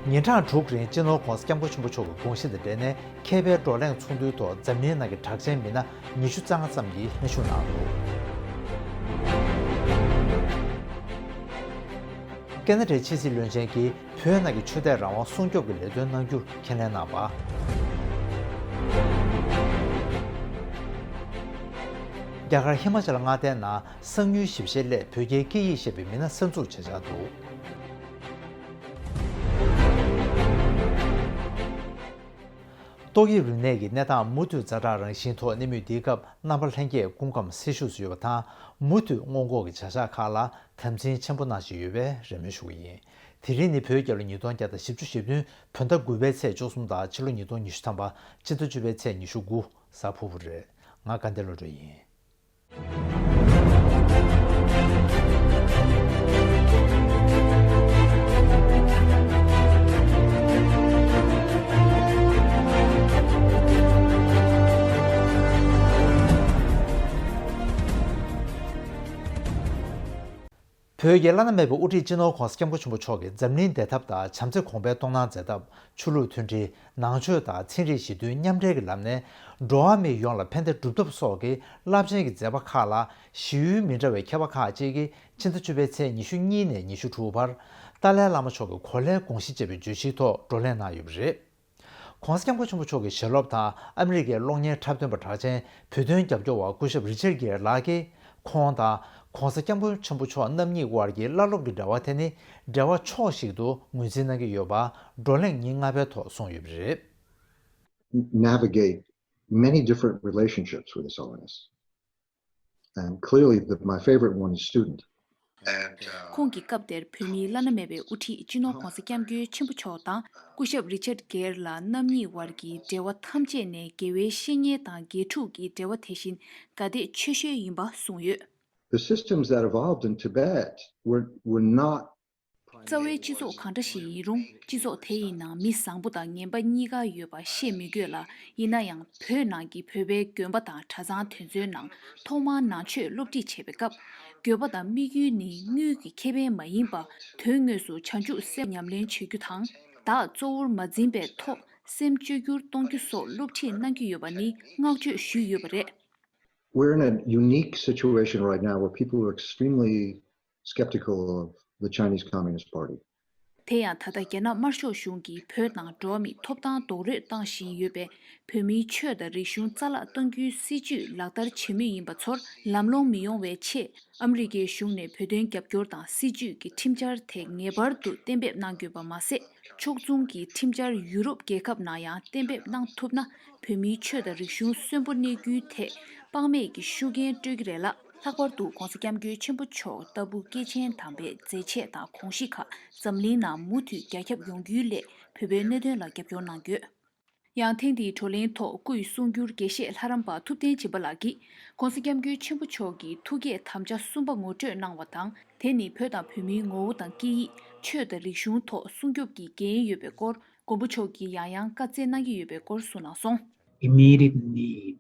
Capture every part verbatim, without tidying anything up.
ཉིན་གྲངས་དྲུག་རིང་སྤྱི་ནོར་༸གོང་ས་༸སྐྱབས་མགོན་ཆེན་པོ་མཆོག་གི་དགོངས་གཞི་དང་འབྲེལ་ནས་མཁས་པའི་བགྲོ་གླེང་ཚོགས་འདུའི་ཐོག་འཛམ་གླིང་ནང་གི་གྲགས་ཅན་མི་སྣ་ཉི་ཤུ་རྩ་ལྔ་ཙམ་གྱིས་སྙན་ཞུ་གནང་འདུག་ཀེ་ན་ཌའི་ཕྱི་སྲིད་བློན་ཆེན་གྱིས་བོད་ནང་གི་ཆོས་དད་རང་དབང་སྲུང་སྐྱོབ་ཀྱི་ལས་དོན་གནང་རྒྱུར་ཁས་ལེན་གནང་བ། རྒྱ་གར་ཧི་མ་ཅལ་མངའ་སྡེའི་ནང་གསང་ཉུལ་ཞིབ་བཤེར་སླད་བོད་རྒྱའི་སྐད་ཡིག་ཤེས་པའི་མི་སྣ་གསར་འཛུགས་བྱེད་འཆར་འདུག་ཏོག་དབྱིབས་རིམས་ནད་ཀྱི་གནས་སྟངས་མུ་མཐུད་ཛ་དྲག་རང་བཞིན་ཐོག་གནས་མུས་འདིའི་སྐབས་རྣམ་པ་ལྷན་རྒྱས་སྐུ་ཁམས་སེལ་ཤུགས་སུ་ཡོད་པ་དང་མུ་མཐུད་སྔོན་འགོག་གི་བྱ་གཞག་ཁག་ལ་དམ་འཛིན་ཆེན་པོ་གནང་བཞིན་ཡོད་པའི་རེ་སྨོན་ཞུ་གི་ཡིན། དེ་རིང་ནི་བོད་རྒྱལ་ལོ་ཉིས་སྟོང་བརྒྱ་དང་བཞི་བཅུ་ཞེ་བདུན་བོད་ཟླ་དགུ་པའི་ཚེས་བཅུ་གསུམ་དང་ཕྱི་ལོ་ཉིས་སྟོང་ཉི་ཤུ་ཐམ་པ་སྤྱི་ཟླ་བཅུ་པའི་ཚེས་ཉི་ཤུ་དགུ་གཟའ་ཕུར་བུ་རེད། ང་དགའ་ལྡན་བློ་གྲོས་ཡིན། བོད་ཀྱི་བླ་ན་མེད་པའི་དབུ་ཁྲིད་སྤྱི་ནོར་༸གོང་ས་༸སྐྱབས་མགོན་ཆེན་པོ་མཆོག་གིས་འཛམ་གླིང་བདེ་ཐབས་དང་བྱམས་བརྩེ་གོང་འཕེལ་གཏོང་གནང་མཛད་ཐབས། ཆོས་ལུགས་མཐུན་སྒྲིལ། ནང་ཆོས་དང་ཚན་རིག་ཞི་མཐུན་མཉམ་འབྲེལ་གྱི་ལམ་ནས་འགྲོ་བ་མི་ཡོངས་ལ་ཕན་བདེ་སྒྲུབ་ཐབས་སོགས་ཀྱི་རླབས་ཆེན་གྱི་མཛད་པ་ཁག་ལ་ཞི་ཡུལ་མི་འདྲ་བའི་མཁས་པ་ཁག་ཅིག་གིས་ཕྱི་ཟླ་བཅུ་པའི་ཚེས་ཉི་ཤུ་གཉིས་ནས་ཉི་ཤུ་དྲུག་བར་ཏཱ་ལའི་བླ་མ་མཆོག་གི་གོ་ལའི་དགོངས་གཞི་ཅེས་པའི་བརྗོད་གཞིའི་ཐོག་བགྲོ་གླེང་གནང་ཡོད་པ་རེད། ༸གོང་ས་༸སྐྱབས་མགོན་ཆེན་པོ་མཆོག་གི་ཞལ་སློབ་དང་ཨ་མི་རི་ཀའི་གློག་བརྙན་འཁྲབ་སྟོན་པ་གྲགས་ཅན་བོད་དོན་རྒྱབ་སྐྱོར་བ་སྐུ་ཞབས་རི་ཅར་གེར་ལགས་ཀྱིས་ཁོང་དང་༸གོང་ས་༸སྐྱབས་མགོན་ཆེན་པོ་མཆོག་རྣམ་གཉིས་དབར་གྱི་བླ་སློབ་ཀྱི་འབྲེལ་བ་དེ་ནི་འབྲེལ་བ་ཕྱོགས་ཤིག་ཏུ་ངོས་འཛིན་གནང་གི་ཡོད་པ་བགྲོ་གླེང་ཉིན་ལྔ་པའི་ཐོག་གསུངས་ཡོད་པ་རེད། navigate many different relationships with S L S. And clearly, the, my favorite one is student. And, uh, ཁོང་གིས་སྐབས་དེར་བོད་མིའི་བླ་ན་མེད་པའི་དབུ་ཁྲིད་སྤྱི་ནོར་༸གོང་ས་༸སྐྱབས་མགོན་ཆེན་པོ་མཆོག་དང་སྐུ་ཞབས་རི་ཅར་གེར་ལགས་རྣམ་གཉིས་དབར་གྱི་འབྲེལ་བ་ཐམས་ཅད་ནས་དགེ་བའི་བཤེས་གཉེན་དང་དགེ་ཕྲུག་གི་འབྲེལ་བ་དེ་བཞིན་གལ་འགངས་ཆེ་ཤོས་ཡིན་པ་གསུངས་ཡོད། The systems that evolved in Tibet were, were not རྩ་བའི་སྤྱི་ཚོགས་གང་འདྲ་ཞིག་ཡིན་རུང་སྤྱི་ཚོགས་དེ་ཡི་ནང་མི་བཟང་པོ་དང་ངན་པ་གཉིས་ཀ་ཡོད་པ་བཤད་མི་དགོས་ལ། ཡིན་ན་ཡང་བོད་ནང་གི་བོད་པའི་དགོན་པ་དང་གྲྭ་ཚང་དེ་ཚོའི་ནང་ཐོག་མར་ནང་ཆོས་སློབ་ཁྲིད་བྱེད་པའི་སྐབས། དགོས་པ་དང་དམིགས་ཡུལ་ནི་དངུལ་གྱི་ཁེ་ཕན་མ་ཡིན་པར་དོན་དངོས་སུ་བྱང་ཆུབ་སེམས་ཉམས་ལེན་བྱེད་རྒྱུ་དང་། བདག་གཙོ་བོར་མ་འཛིན་པའི་ཐོག་སེམས་བཅོས་བསྒྱུར་གཏོང་རྒྱུ་སོགས་སློབ་ཁྲིད་གནང་གི་ཡོད་པ་ནི་བསྔགས་བརྗོད་ཞུས་ཡོད་པ་རེད། We're in a unique situation right now where people are extremely skeptical of the Chinese Communist Party. དེ་ཡང་ད་ལྟ་རྒྱ་ནག་དམར་ཤོག་གཞུང་གིས་བོད་ནང་འགྲོ་བ་མིའི་ཐོབ་ཐང་རྡོག་རོལ་བཏང་བཞིན་ཡོད་པས། བོད་མིའི་ཆོས་དང་རིག་གཞུང་རྩ་བརླག་གཏོང་རྒྱུའི་སྲིད་ཇུས་ལག་བསྟར་བྱེད་མུས་ཡིན་པ་ཚོར་ལམ་ལྷོང་མི་ཡོང་བའི་ཆེད། ཨ་མི་རི་ཀའི་གཞུང་ནས་བོད་དོན་རྒྱབ་སྐྱོར་དང་སྲིད་ཇུས་ཀྱི་ཁྲིམས་འཆར་དེ་ངེས་པར་དུ་གཏན་འབེབས་གནང་དགོས་པ་མ་ཟད། ཕྱོགས་མཚུངས་ཀྱི་ཁྲིམས་འཆར་ཡུ་རོབ་རྒྱལ་ཁབ་ནང་ཡང་གཏན་འབེབས་གནང་ཐུབ་ན། བོད་མིའི་ཆོས་དང་རིག་གཞུང་གསོན་པོ་གནས་རྒྱུའི་ཐད་དཔག་མེད་ཀྱི་ཤུགས་རྐྱེན་སྤྲོད་ཀྱི་རེད་ལ། ལྷག་པར་དུ་༸གོང་ས་༸སྐྱབས་མགོན་ཆེན་པོ་མཆོག་ལྟ་བུ་སྐྱེས་ཆེན་དམ་པའི་མཛད་རྗེས་དང་དགོངས་གཞི་ཁག་འཛམ་གླིང་ནང་མུ་མཐུད་རྒྱ་ཁྱབ་ཡོང་རྒྱུའི་སླད་བོད་པའི་གནད་དོན་ལ་རྒྱབ་སྐྱོར་གནང་ཡོད། ཡང་ཐེངས་འདིའི་བགྲོ་གླེང་ཐོག་སྐུའི་གསུང་སྒྱུར་དགེ་བཤེས་ལྷ་རམས་པ་ཐུབ་བསྟན་སྦྱིན་པ་ལགས་ཀྱིས་༸གོང་ས་༸སྐྱབས་མགོན་ཆེན་པོ་མཆོག་གི་ཐུགས་བསྐྱེད་དམ་བཅའ་གསུམ་པ་ངོ་སྤྲོད་གནང་བ་དང་། དེ་ནི་བོད་དང་བོད་མིའི་ངོ་བོ་དང་སྐད་ཡིག་ཆོས་དང་རིག་གཞུང་ཐོག་སྲུང་སྐྱོབ་ཀྱི་འགན་ཡོད་པའི་སྐོར། མགོན་པོ་མཆོག་གིས་ཡང་ཡང་བཀའ་སྩལ་གནང་གི་ཡོད་པའི་སྐོར་གསུངས་གནང་སོང་། Immediate need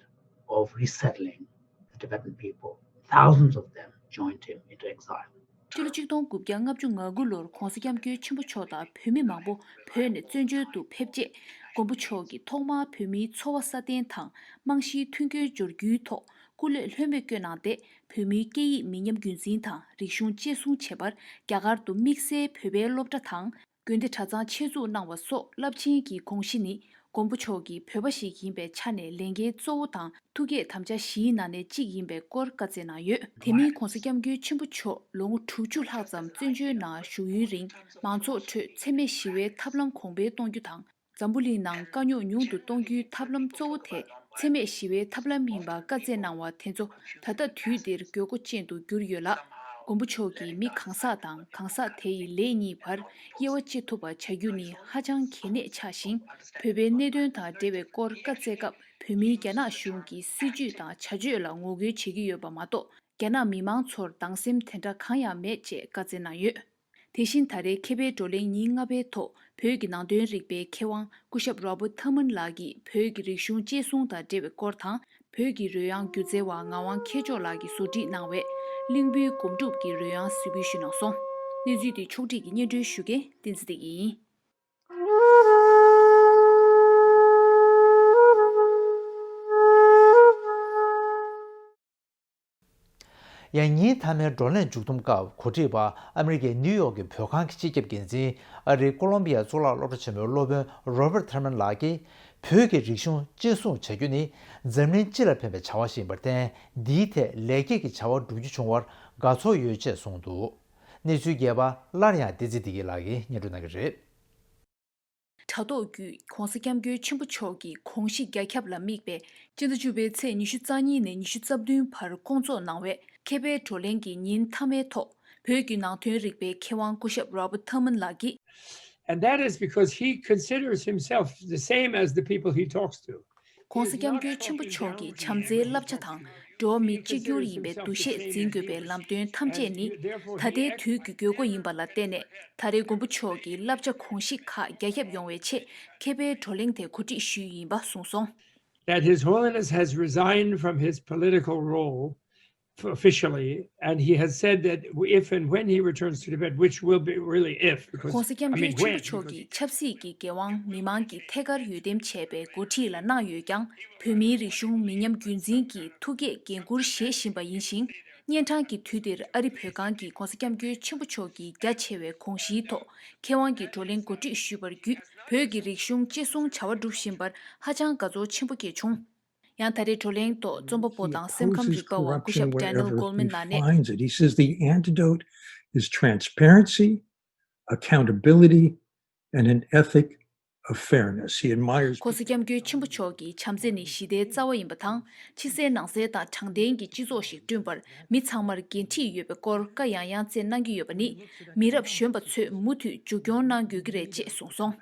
of resettling the Tibetan people. Thousands of them joined him into exile. ཕྱི་ལོ་ཆིག་སྟོང་དགུ་བརྒྱ་ལྔ་བཅུ་ང་དགུ་ལོར་༸གོང་ས་༸སྐྱབས་མགོན་ཆེན་པོ་མཆོག་དང་བོད་མི་མང་པོ་བོད་ནས་བཙན་བྱོལ་དུ་ཕེབས་རྗེས། མགོན་པོ་མཆོག་གིས་ཐོག་མར་བོད་མིའི་འཚོ་བ་སྲ་བརྟན་དང་རྨང་གཞིའི་མཐུན་རྐྱེན་སྦྱོར་རྒྱུའི་ཐོག་སྐུ་ལས་ལྷོད་མེད་བསྐྱོན་གནང་སྟེ། བོད་མིའི་སྐད་ཡིག་མི་ཉམས་རྒྱུན་འཛིན་དང་རིག་གཞུང་གཅེས་སྲུང་བྱེད་པར་རྒྱ་གར་དུ་དམིགས་བསལ་བོད་པའི་སློབ་གྲྭ་དང་། དགོན་སྡེ་གྲྭ་ཚང་ཆེད་འཛུགས་གནང་བ་སོགས་རླབས་ཆེན་གྱི་དགོངས་གཞི་ནི། མགོན་པོ་མཆོག་གིས་བོད་པ་ཞིག་ཡིན་པའི་ཆ་ནས་ལས་འགན་གཙོ་བོ་དང་ཐུགས་བསྐྱེད་དམ་བཅའ་བཞིའི་ནང་ནས་གཅིག་ཡིན་པའི་སྐོར་བཀའ་སྩལ་གནང་ཡོད། དེ་མིན་༸གོང་ས་༸སྐྱབས་མགོན་ཆེན་པོ་མཆོག་ལོ་ངོ་དྲུག་ཅུ་ལྷག་ཙམ་བཙན་བྱོལ་ནང་བཞུགས་ཡུན་རིང་མང་ཚོགས་ཁྲོད་འཚེ་མེད་ཞི་བའི་ཐབས་ལམ་གོང་འཕེལ་གཏོང་རྒྱུ་དང་། འཛམ་བུ་གླིང་ནང་དཀའ་རྙོག་ཉུང་དུ་གཏོང་རྒྱུའི་ཐབས་ལམ་གཙོ་བོ་དེ་འཚེ་མེད་ཞི་བའི་ཐབས་ལམ་ཡིན་པ་བཀའ་སྩལ་གནང་བ་དེ་ཚོ་ད་ལྟ་དུས་འདིར་དགོས་མཁོ་ཅན་དུ་གྱུར་ཡོད་ལ། མགོན་པོ་མཆོག་གིས་མི་གང་ཟག་དང་གང་ཟག་དེ་ཡི་ལས་གཉིས་བར་དབྱེ་བ་ཕྱེ་ཐུབ་པ་བྱ་རྒྱུ་ནི་ཧ་ཅང་གལ་གནད་ཆགས་ཤིང་། བོད་པའི་གནད་དོན་དང་འབྲེལ་བའི་སྐོར་བཀའ་སྩལ་སྐབས་བོད་མིའི་རྒྱ་ནག་གཞུང་གི་སྲིད་བྱུས་དང་བྱ་སྤྱོད་ལ་ངོ་རྒོལ་བྱེད་ཀྱི་ཡོད་པ་མ་གཏོགས། རྒྱ་ནག་མི་མང་ཚོར་སྡང་སེམས་དེ་འདྲ་གང་ཡང་མེད་ཅེས་བཀའ་སྩལ་གནང་ཡོད། དེ་བཞིན་ད་རེས་མཁས་པའི་བགྲོ་གླེང་ཉིན་ལྔ་པའི་ཐོག་བོད་ཀྱི་ནང་དོན་རིག་པའི་མཁས་དབང་སྐུ་ཞབས་Robert Thurman་ལགས་ཀྱིས་བོད་ཀྱི་རིག་གཞུང་གཅེས་སྲུང་དང་འབྲེལ་བའི་སྐོར་དང་། བོད་ཀྱི་རོལ་དབྱངས་སྒྱུ་རྩལ་བ་ངག་དབང་མཁས་མཆོག་ལགས་ཀྱིས་བཟོ་སྒྲིག་གནང་བའི་གླིང་བུའི་སྒོམ་སྒྲུབ་ཀྱི་རོལ་དབྱངས་གཟིགས་འབུལ་ཞུས་གནང་སོང་། གནས་ཚུལ་འདི་ཕྱོགས་སྒྲིག་གིས་སྙན་སྒྲོན་ཞུ་མཁན་བསྟན་འཛིན་བདེ་སྐྱིད་ཡིན། ཡང་ཉིན་མཐའ་མའི་བགྲོ་གླེང་མཇུག་བསྡོམས་སྐབས་གོ་སྒྲིག་པ་ཨ་མི་རི་ཀའི་ནིའུ་ཡོག་གི་བོད་ཁང་གི་སྤྱི་ཁྱབ་འགན་འཛིན་ཨ་རིའི་ཀོ་ལོམ་བི་ཡ་གཙུག་ལག་སློབ་གྲྭ་ཆེན་མོའི་སློབ་དཔོན་Robert Thurman ལགས་ཀྱིས། བོད་ཀྱི་རིག་གཞུང་གཅེས་སྲུང་བྱ་རྒྱུ་ནི་འཛམ་གླིང་སྤྱི་ལ་ཕན་པའི་བྱ་བ་ཞིག་ཡིན་པར་བརྟེན། འདིའི་ཐད་ལེགས་སྐྱེས་ཀྱི་བྱ་བ་བསྒྲུབ་རྒྱུ་བྱུང་བར་དགའ་ཚོར་ཡོད་ཅེས་གསུངས་འདུག་གནས་ཚུལ་རྒྱས་པ་སླར་ཡང་བསྟན་འཛིན་བདེ་སྐྱིད་ལགས་ཀྱིས་སྙན་སྒྲོན་གནང་གི་རེད། དྲ་ཐོག་བརྒྱུད་༧གོང་ས་༧སྐྱབས་མགོན་ཆེན་པོ་མཆོག་གི་དགོངས་གཞི་རྒྱ་ཁྱབ་ལ་དམིགས་པའི་སྤྱི་ཟླ་བཅུ་པའི་ཚེས་ཉི་ཤུ་རྩ་གཉིས་ནས་ཉི་ཤུ་རྩ་བདུན་བར་བསྐོང་ཚོགས་གནང་བའི་མཁས་པའི་བགྲོ་གླེང་གི་ཉིན་མཐའ་མའི་ཐོག་བོད་ཀྱི་ནང་དོན་རིག་པའི་མཁས་དབང་སྐུ་ཞབས་Robert Thurman ལགས་ཀྱིས། And that is because he considers himself the same as the people he talks to. ༧གོང་ས་༧སྐྱབས་མགོན་ཆེན་པོ་མཆོག་གི་བྱམས་བརྩེའི་བསླབ་བྱ་དང་འགྲོ་བ་མི་གཅིག་གྱུར་ཡིན་པའི་འདུ་ཤེས་འཛིན་དགོས་པའི་ལམ་སྟོན་ཐམས་ཅད་ནི་ད་ལྟའི་དུས་ཀྱི་དགོས་མཁོ་ཡིན་པ་ལ་བརྟེན་ནས། ད་རེས་མགོན་པོ་མཆོག་གི་བསླབ་བྱ་དགོངས་གཞི་ཁག་རྒྱ་ཁྱབ་ཡོང་བའི་ཆེད་མཁས་པའི་བགྲོ་གླེང་དེ་གོ་སྒྲིག་ཞུས་ཡིན་པ་གསུངས་སོང་། That His Holiness has resigned from his political role officially, and he has said that if and when he returns to Tibet, which will be really if, because ༧གོང་ས་༧སྐྱབས་མགོན་ཆེན་པོ་མཆོག་གིས་ཆབ་སྲིད་ཀྱི་འགན་དབང་མི་མང་གིས་ཐད་ཀར་འོས་འདེམས་བྱས་པའི་འགོ་ཁྲིད་ལ་གནང་ཡོད་ཀྱང་། བོད་མིའི་རིག་གཞུང་མི་ཉམས་རྒྱུན་འཛིན་གྱི་ཐུགས་བསྐྱེད་འགན་འཁུར་བཞེས་བཞིན་པ་ཡིན་ཞིང་། གཉན་འཕྲང་གི་དུས་འདིར་ཨ་རི་བོད་ཁང་གིས་༧གོང་ས་༧སྐྱབས་མགོན་ཆེན་པོ་མཆོག་གི་རྒྱ་ཆེ་བའི་དགོངས་གཞིའི་ཐོག་མཁས་དབང་གི་བགྲོ་གླེང་གོ་སྒྲིག་ཞུས་པར་བརྒྱུད། བོད་ཀྱི་རིག་གཞུང་གཅེས་སྲུང་བྱ་བ་སྒྲུབ་བཞིན་པར་ཧ་ཅང་དགའ་ཚོར་ཆེན་པོ་སྐྱེས་བྱུང་། ཡང་ད་རེས་བགྲོ་གླེང་ཐོག་རྩོམ་པ་པོ་དང་སེམས་ཁམས་རིག་པ་བ་སྐུ་ཞབས་Daniel Goleman ལགས་ནས། He says the antidote is transparency, accountability, and an ethic of fairness. He admires. ༧གོང་ས་༧སྐྱབས་མགོན་ཆེན་པོ་མཆོག་གི་བྱམས་བརྩེ་ནི་ཞི་བདེའི་རྩ་བ་ཡིན་པ་དང་། ཕྱི་གསལ་ནང་གསལ་དང་དྲང་བདེན་གྱི་སྤྱི་ཚོགས་ཤིག་བསྐྲུན་པར་མི་ཚང་མར་འགན་འཁྲི་ཡོད་པའི་སྐོར་བཀའ་ཡང་ཡང་སྩལ་གནང་གི་ཡོད་པ་ནི། མི་རབས་གཞོན་པ་ཚོས་མུ་མཐུད་མཇུག་སྐྱོང་གནང་དགོས་ཀྱི་རེད་ཅེས་གསུངས་སོང་།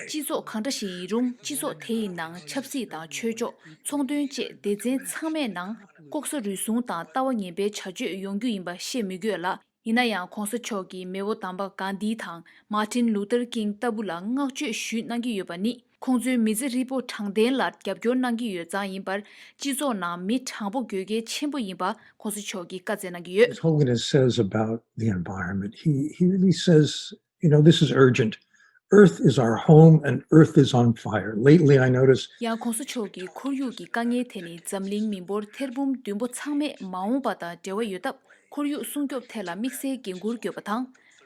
སྤྱི་ཚོགས་གང་འདྲ་ཞིག་ཡིན་རུང་། སྤྱི་ཚོགས་དེ་ཡི་ནང་ཆབ་སྲིད་དང་ཆོས་ཕྱོགས། ཚོང་དོན་བཅས་སྡེ་ཚན་ཚང་མའི་ནང་ལྐོག་ཟ་རུལ་སུངས་དང་ལྟ་བ་ངན་པའི་བྱ་སྤྱོད་ཡོང་རྒྱུ་ཡིན་པ་བཤད་མི་དགོས་ལ། ཡིན་ན་ཡང་༧གོང་ས་མཆོག་གིས་མེས་པོ་དམ་པ་གྷན་དྷི་དང་མཱ་ཏིན་ལུ་ཐར་ཀིང་ལྟ་བུ་ལ་བསྔགས་བརྗོད་ཞུས་གནང་གི་ཡོད་པ་ནི། ཁོང་ཚོའི་མི་ཚེ་ཧྲིལ་པོ་དྲང་བདེན་ལ་རྒྱབ་སྐྱོར་གནང་གི་ཡོད་ཙང་ཡིན་པར། སྤྱི་ཚོགས་ནང་མི་དྲང་པོ་དགོས་གལ་ཆེན་པོ་ཡིན་པ་༧གོང་ས་མཆོག་གིས་བཀའ་སྩལ་གནང་གི་ཡོད། His Holiness says about the environment, he, he really says, you know, this is urgent. Earth is our home and Earth is on fire. Lately, I notice. ཡང་༧གོང་ས་མཆོག་གིས་ཁོར་ཡུག་གི་དཀའ་ངལ་དེ་ནི་འཛམ་གླིང་མི་འབོར་ཐེར་འབུམ་བདུན་པོ་ཚང་མས་མ་འོངས་པ་དང་འབྲེལ་བ་ཡོད་སྟབས། ཁོར་ཡུག་སྲུང་སྐྱོབ་ཐད་ལ་དམིགས་བསལ་འགན་འཁུར་དགོས་པ་དང་།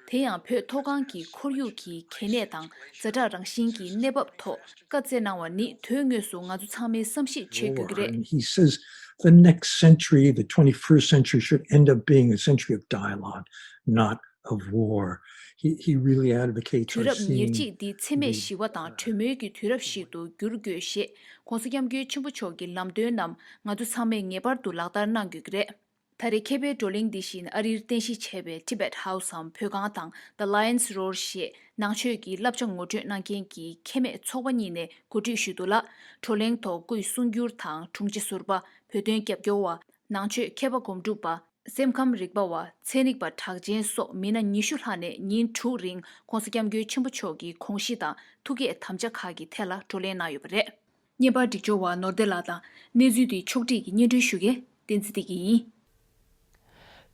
དེ་ཡང་བོད་མཐོ་སྒང་གི་ཁོར་ཡུག་གི་གལ་གནད་དང་ཛ་དྲག་རང་བཞིན་གྱི་གནས་བབ་ཐོག་བཀའ་སྩལ་གནང་བ་ནི་དོན་དངོས་སུ་ང་ཚོ་ཚང་མས་བསམ་གཞིག་བྱེད་དགོས་ཀྱི་རེད། War. And he says the next century, the twenty-first century, should end up being a century of dialogue, not of war. He, he really advocates. དུས་རབས་ཉེར་གཅིག་འདི་འཚེ་མེད་ཞི་བ་དང་གྲོས་མོལ་གྱི་དུས་རབས་ཤིག་ཏུ་བསྒྱུར་དགོས་ཞེས་༧གོང་ས་༧སྐྱབས་མགོན་ཆེན་པོ་མཆོག་གི་ལམ་སྟོན་རྣམས་ང་ཚོ་ཚང་མས་ངེས་པར་དུ་ལག་བསྟར་གནང་དགོས་ཀྱི་རེད། ད་རེས་མཁས་པའི་བགྲོ་གླེང་འདི་བཞིན་ཨ་རིར་རྟེན་གཞི་བྱས་པའི་Tibet House འམ་བོད་ཁང་དང་The Lions Roar ཞེས་ནང་ཆོས་ཀྱི་བསླབ་བྱ་ངོ་སྤྲོད་གནང་མཁན་གྱི་ཁེ་མེད་ཚོགས་པ་གཉིས་ནས་གོ་སྒྲིག་ཞུས་འདུག་ལ། བགྲོ་གླེང་ཐོག་སྐུའི་གསུང་སྒྱུར་དང་དྲུང་ཆེ་ཟུར་པ། བོད་དོན་རྒྱབ་སྐྱོར་བ། ནང་ཆོས་མཁས་པ་སྒོམ་སྒྲུབ་པ། སེམས་ཁམས་རིག་པ་བ། ཚན་རིག་པ་གྲགས་ཅན་སོགས་མི་སྣ་ཉི་ཤུ་ལྷག་ནས་ཉིན་དྲུག་རིང་༧གོང་ས་༧སྐྱབས་མགོན་ཆེན་པོ་མཆོག་གི་དགོངས་གཞི་དང་ཐུགས་བསྐྱེད་དམ་བཅའ་ཁག་གི་ཐད་ལ་བགྲོ་གླེང་གནང་ཡོད་པ་རེད། བརྙན་པར་སྒྲིག་སྦྱོར་བ་ནོར་བདེ་ལགས་དང་། གནས་ཚུལ་དེ་ཕྱོགས་སྒྲིག་གིས་སྙན་སྒྲོན་ཞུ་མཁན་བསྟན་འཛིན་བདེ་སྐྱིད་ཡིན།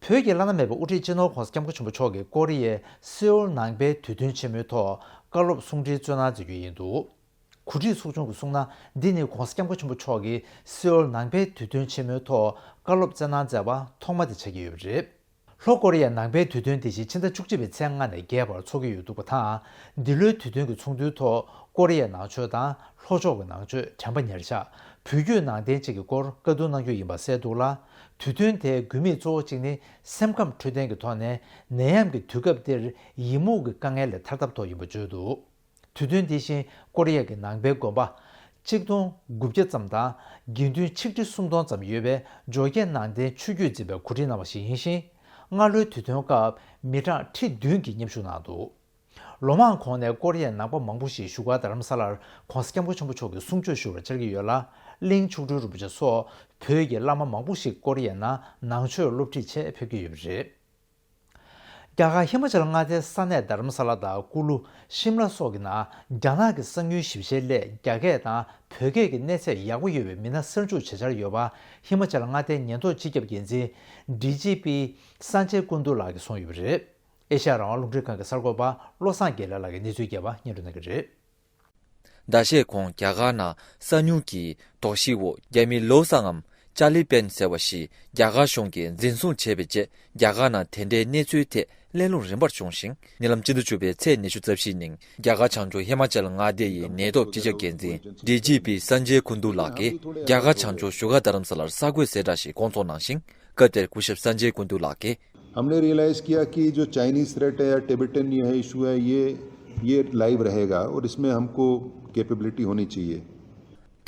བོད་ཀྱི་བླ་ན་མེད་པའི་དབུ་ཁྲིད་སྤྱི་ནོར་༧གོང་ས་༧སྐྱབས་མགོན་ཆེན་པོ་མཆོག་གིས་ཀོ་རི་ཡའི་སེའུལ་ནང་པའི་དུས་སྟོན་ཆེན་མོའི་ཐོག་བཀའ་སློབ་གསུང་འཕྲིན་སྩོལ་གནང་མཛད་རྒྱུ་ཡིན་འདུག་གོ་སྒྲིག་ཚོགས་ཆུང་གིས་གསུངས་ན། འདི་ནི་༧གོང་ས་༧སྐྱབས་མགོན་ཆེན་པོ་མཆོག་གིས་སེའུལ་ནང་པའི་དུས་སྟོན་ཆེན་མོའི་ཐོག་བཀའ་སློབ་སྩལ་གནང་མཛད་པ་ཐོག་མ་དེ་ཆགས་ཀྱི་ཡོད་པ་རེད། ལྷོ་ཀོ་རི་ཡའི་ནང་པའི་དུས་སྟོན་དེ་བཞིན་ཕྱི་ཟླ་བཅུ་གཅིག་པའི་ཚེས་ལྔ་ནས་བརྒྱད་བར་འཚོགས་ཀྱི་ཡོད་འདུག་པ་དང་། འདི་ལོའི་དུས་སྟོན་གྱི་ཚོགས་འདུའི་ཐོག་ཀོ་རི་ཡའི་ནང་ཆོས་དང་ལྷོ་ཕྱོགས་ཀྱི་ནང་ཆོས་དྲན་པ་ཉེར་བཞག་བོད་བརྒྱུད་ནང་བསྟན་བཅས་ཀྱི་སྐོར་བཀའ་བསྡུར་གནང་རྒྱུ་ཡིན་པ་གསལ་འདུག་ལ། དུས་སྟོན་དེའི་དགོས་དམིགས་གཙོ་བོ་གཅིག་ནི་སེམས་ཁམས་འཕྲོད་བསྟེན་གྱི་ཐོག་ནས་ནད་ཡམས་ཀྱི་དུས་སྐབས་འདིར་ཡི་མུག་གི་དཀའ་ངལ་ལས་ཐར་ཐབས་ཐོག་ཡིན་པ་བརྗོད་འདུག་དུས་སྟོན་དེ་བཞིན་ཀོ་རི་ཡ་གི་ནང་པའི་དགོན་པ་གཅིག་སྟོང་དགུ་བརྒྱ་ཙམ་དང་དགེ་འདུན་ཆིག་ཁྲི་སུམ་སྟོང་ཙམ་ཡོད་པའི་འཇོ་སྒེག་ནང་བསྟན་ཆོས་བརྒྱུད་འཛིན་པས་གོ་སྒྲིག་གནང་བ་ཞིག་ཡིན་ཞིང་། སྔ་ལོའི་དུས་སྟོན་སྐབས་མི་གྲངས་ཁྲི་བདུན་གྱིས་མཉམ་ཞུགས་གནང་འདུག་ལོ་མང་གོང་ནས་ཀོ་རི་ཡའི་ནང་པ་མང་པོ་ཞིག་བཞུགས་སྒར་རྡ་རམ་ས་ལར་༧གོང་ས་༧སྐྱབས་མགོན་ཆེན་པོ་མཆོག་གི་གསུང་ཆོས་ཞུ་བར་བཅར་གྱི་ཡོད་ལ། གླིང་མཆོག་སྤྲུལ་རིན་པོ་ཆེ་སོགས་བོད་ཀྱི་བླ་མ་མང་པོ་ཞིག་ཀོ་རི་ཡའི་ནང་ནང་ཆོས་སློབ་ཁྲིད་ཆེད་ཕེབས་ཀྱི་ཡོད་པ་རེད། རྒྱ་གར་ཧི་མ་ཅལ་མངའ་སྡེའི་ས་གནས་རྡ་རམ་ས་ལ་དང་ཀུ་ལུ། ཤིམ་ལ་སོགས་ཀྱི་ནང་རྒྱ་ནག་གི་གསང་ཉུལ་ཞིབ་བཤེར་སླད་རྒྱ་སྐད་དང་བོད་སྐད་ཀྱི་གནས་ཚད་ཡག་པོ་ཡོད་པའི་མི་སྣ་གསར་འཇུག་བྱེད་འཆར་ཡོད་པ། ཧི་མ་ཅལ་མངའ་སྡེའི་ཉེན་རྟོག་སྤྱི་ཁྱབ་འགན་འཛིན་ཌི་ཇི་པི་སན་ཇེ་ཀུན་དུ་ལགས་ཀྱིས་གསུངས་ཡོད་པ་རེད། ཨེ་ཤ་ཡ་རང་དབང་རླུང་འཕྲིན་ཁང་གི་གསར་འགོད་པ་བློ་བཟང་དགེ་ལེགས་ལགས་ཀྱིས་གནས་ཚུལ་རྒྱས་པ་སྙན་སྒྲོན་གནང་གི་རེད། ཟླ་ཤས་གོང་རྒྱ་གར་ནང་གསང་ཉུལ་གྱི་དོགས་གཞིའི་འོག་རྒྱ་མི་ལོ་གསར་ངམ་ ཅཱ་ལི་པེན་ཟེར་བ་ཞིག་རྒྱ་གར་གཞུང་གིས་འཛིན་བཟུང་བྱས་པའི་རྗེས། རྒྱ་གར་ནང་དེ་འདྲའི་གནས་ཚུལ་ཐད་གླེང་སློང་རིམ་པར་བྱུང་ཞིང་། ཉེ་ལམ་སྤྱི་ཟླ་བཅུ་པའི་ཚེས་ཉི་ཤུ་རྩ་བཞི་ཉིན། རྒྱ་གར་བྱང་ཕྱོགས་ཧི་མ་ཅལ་མངའ་སྡེ་ཡི་ནད་ཐོབ་སྤྱི་ཁྱབ་འགན་འཛིན་ཌི་ཇི་པི་སན་ཇེ་ཀུན་ཏུ་ལགས་ཀྱིས། རྒྱ་གར་བྱང་ཕྱོགས་བཞུགས་སྒར་རྡ་རམ་ས་ལར་གསར་འགོད་གསལ་བསྒྲགས་ཤིག་བསྐོང་ཚོགས་གནང་ཞིང་། སྐབས་དེར་སྐུ་ཞབས་སན་ཇེ་ཀུན་ཏུ་ལགས་ཀྱིས། हमने रियलाइज किया कि जो Chinese threat है या टिबेटन ये है, इशू है, ये ये लाइव रहेगा और इसमें हमको कैपेबिलिटी होनी चाहिए।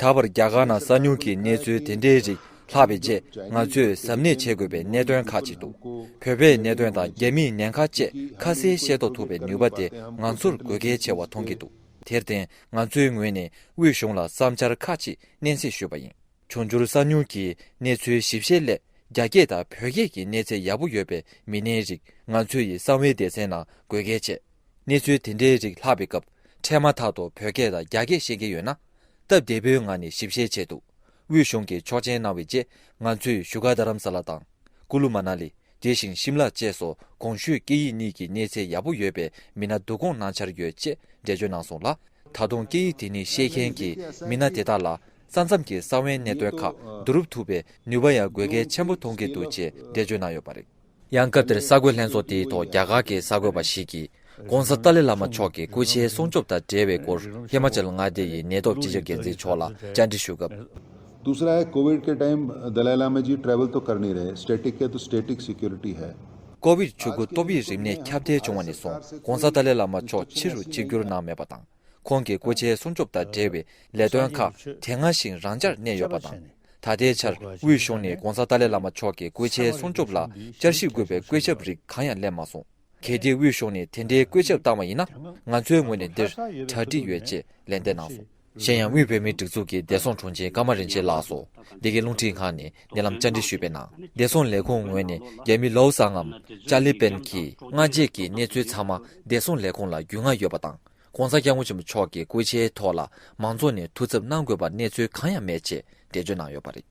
ད་བར་རྒྱ་གར་ནང་གསང་མྱུལ་གྱི་གནས་ཚུལ་དེ་འདྲའི་རིགས་ལྷག་པའི་རྗེས། ང་ཚོས་གཟབ་ནན་བྱེད་དགོས་པའི་གནད་དོན་ཁག་ཅིག་འདུག་བོད་པའི་གནད་དོན་དང་རྒྱ་མིའི་ཉེན་ཁ་བཅས་ཁ་གསལ་ཤེས་རྟོགས་ཐུབ་པའི་ནུས་པ་དེ་ང་ཚོར་དགོས་གལ་ཆེ་བ་མཐོང་གི་འདུག་དེར་བརྟེན། ང་ཚོའི་ངོས་ནས་དབུས་གཞུང་ལ་བསམ་འཆར་ཁག་ཅིག་སྙན་སེང་ཞུས་པ་ཡིན། འབྱུང་འགྱུར་གསང་མྱུལ་གྱི་གནས་ཚུལ་ཞིབ་བཤེར་སླད། རྒྱ་སྐད་དང་བོད་སྐད་ཀྱི་གནས་ཚད་ཡག་པོ་ཡོད་པའི་མི་སྣའི་རིགས་ང་ཚོ་ཡི་གསང་བའི་སྡེ་ཚན་ནང་དགོས་གལ་ཆེ། གནས་ཚུལ་དེ་འདྲའི་རིགས་ལྷག་པའི་སྐབས། འཕྲལ་མ་ཐག་ཏུ་བོད་སྐད་དང་རྒྱ་སྐད་ཤེས་ཀྱི་ཡོད་ན། སྟབས་བདེ་པོའི་ངང་ནས་ཞིབ་བཤེར་བྱས་འདུག་དབུས་གཞུང་གིས་ཆོག་མཆན་གནང་བའི་རྗེས། ང་ཚོས་བཞུགས་སྒར་རྡ་རམ་ས་ལ་དང་། ཀུ་ལུ་མ་ན་ལི། དེ་བཞིན་ཤིམ་ལ་བཅས་སུ་གོང་ཞུས་སྐད་ཡིག་གཉིས་ཀྱི་གནས་ཚད་ཡག་པོ་ཡོད་པའི་མི་སྣ་བསྡུ་སྐོང་གནང་འཆར་ཡོད་ཅེས་འགྲེལ་བརྗོད་གནང་སོང་ལ། ད་དུང་སྐད་ཡིག་དེ་གཉིས་ཤེས་མཁན་གྱི་མི་སྣ་དེ་དག་ལ། ས་མཚམས་ཀྱི་གསང་བའི་གནད་དོན་ཁག་བསྡུ་རུབ་ཐུབ་པའི་ནུས་པ་ཡང་དགོས་གལ་ཆེན་པོ་མཐོང་གི་འདུག་ཅེས་འགྲེལ་བརྗོད་གནང་ཡོད་པ་རེད། ཡང་སྐབས་དེར་གསར་འགོད་ལྷན་ཚོགས་དེའི་ཐོག་རྒྱ་གར་གྱི་གསར་འགོད་པ་ཞིག་གིས། ྋགོང་ས་ཏཱ་ལའི་བླ་མ་མཆོག་གི་སྐུ་ཕྱྭའི་སྲུང་སྐྱོབ་དང་འབྲེལ་བའི་སྐོར། ཧི་མ་ཅལ་མངའ་སྡེ་ཡི་ནད་ཐོབ་སྤྱི་ཁྱབ་འགན་འཛིན་མཆོག་ལ་བཅར་འདྲི་ཞུ་སྐབས། दूसरा है, कोविड के टाइम दलाई लामा जी ट्रैवल तो कर नहीं रहे, स्टैटिक है तो स्टैटिक सिक्योरिटी है। ཀོ་བིད་བཅུ་དགུ་ཏོག་དབྱིབས་རིམས་ནད་ཁྱབ་གདལ་བྱུང་བ་ནས་བཟུང་། ྋགོང་ས་ཏཱ་ལའི་བླ་མ་མཆོག་ཕྱི་རུ་ཆིབས་བསྒྱུར་གནང་མེད་པ་དང་། ཁོང་གི་སྐུ་ཕྱྭའི་སྲུང་སྐྱོབ་དང་འབྲེལ་བའི་ལས་དོན་ཁག་དེ་སྔ་བཞིན་རང་འཇགས་གནས་ཡོད་པ་དང་། ད་ལྟའི་ཆར་དབུས་གཞུང་ནས་ྋགོང་ས་ཏཱ་ལའི་བླ་མ་མཆོག་གི་སྐུ་ཕྱྭའི་སྲུང་སྐྱོབ་ལ་བསྐྱར་ཞིབ་དགོས་པའི་བཀོད་ཁྱབ་རིགས་གང་ཡང་སླེབས་མ་སོང་། གལ་ཏེ་དབུས་གཞུང་ནས་དེ་འདྲའི་བཀོད་ཁྱབ་བཏང་བ་ཡིན་ན། ང་ཚོའི་ངོས་ནས་འདིར་གྲ་སྒྲིག་ཡོད་ཅེས་ལན་འདེབས་གནང་སོང་། གཞན་ཡང་། དབུས་བོད་མིའི་སྒྲིག་འཛུགས་ཀྱི་བདེ་སྲུང་དྲུང་ཆེ་ཀརྨ་རིན་ཆེན་ལགས་སུ། འདི་གའི་རླུང་འཕྲིན་ཁང་ནས་ཉེ་ལམ་བཅར་འདྲི་ཞུས་པའི་ནང་། བདེ་སྲུང་ལས་ཁུངས་ངོས་ནས་རྒྱ་མི་ལའོ་སའང་ངམ་ཅཱ་ལི་པེན་གྱི་སྔ་རྗེས་ཀྱི་གནས་ཚུལ་ཚང་མ་བདེ་སྲུང་ལས་ཁུངས་ལ་རྒྱུས་མངའ་ཡོད་པ་དང་། ྋགོང་ས་ྋསྐྱབས་མགོན་ཆེན་པོ་མཆོག་གི་སྐུ་ཕྱྭའི་ཐོག་ལ་མང་ཚོགས་ནས་ཐུགས་འཚབ་གནང་དགོས་པར་གནས་ཚུལ་གང་ཡང་མེད་ཅེས་འགྲེལ་བརྗོད་གནང་ཡོད་པ་རེད།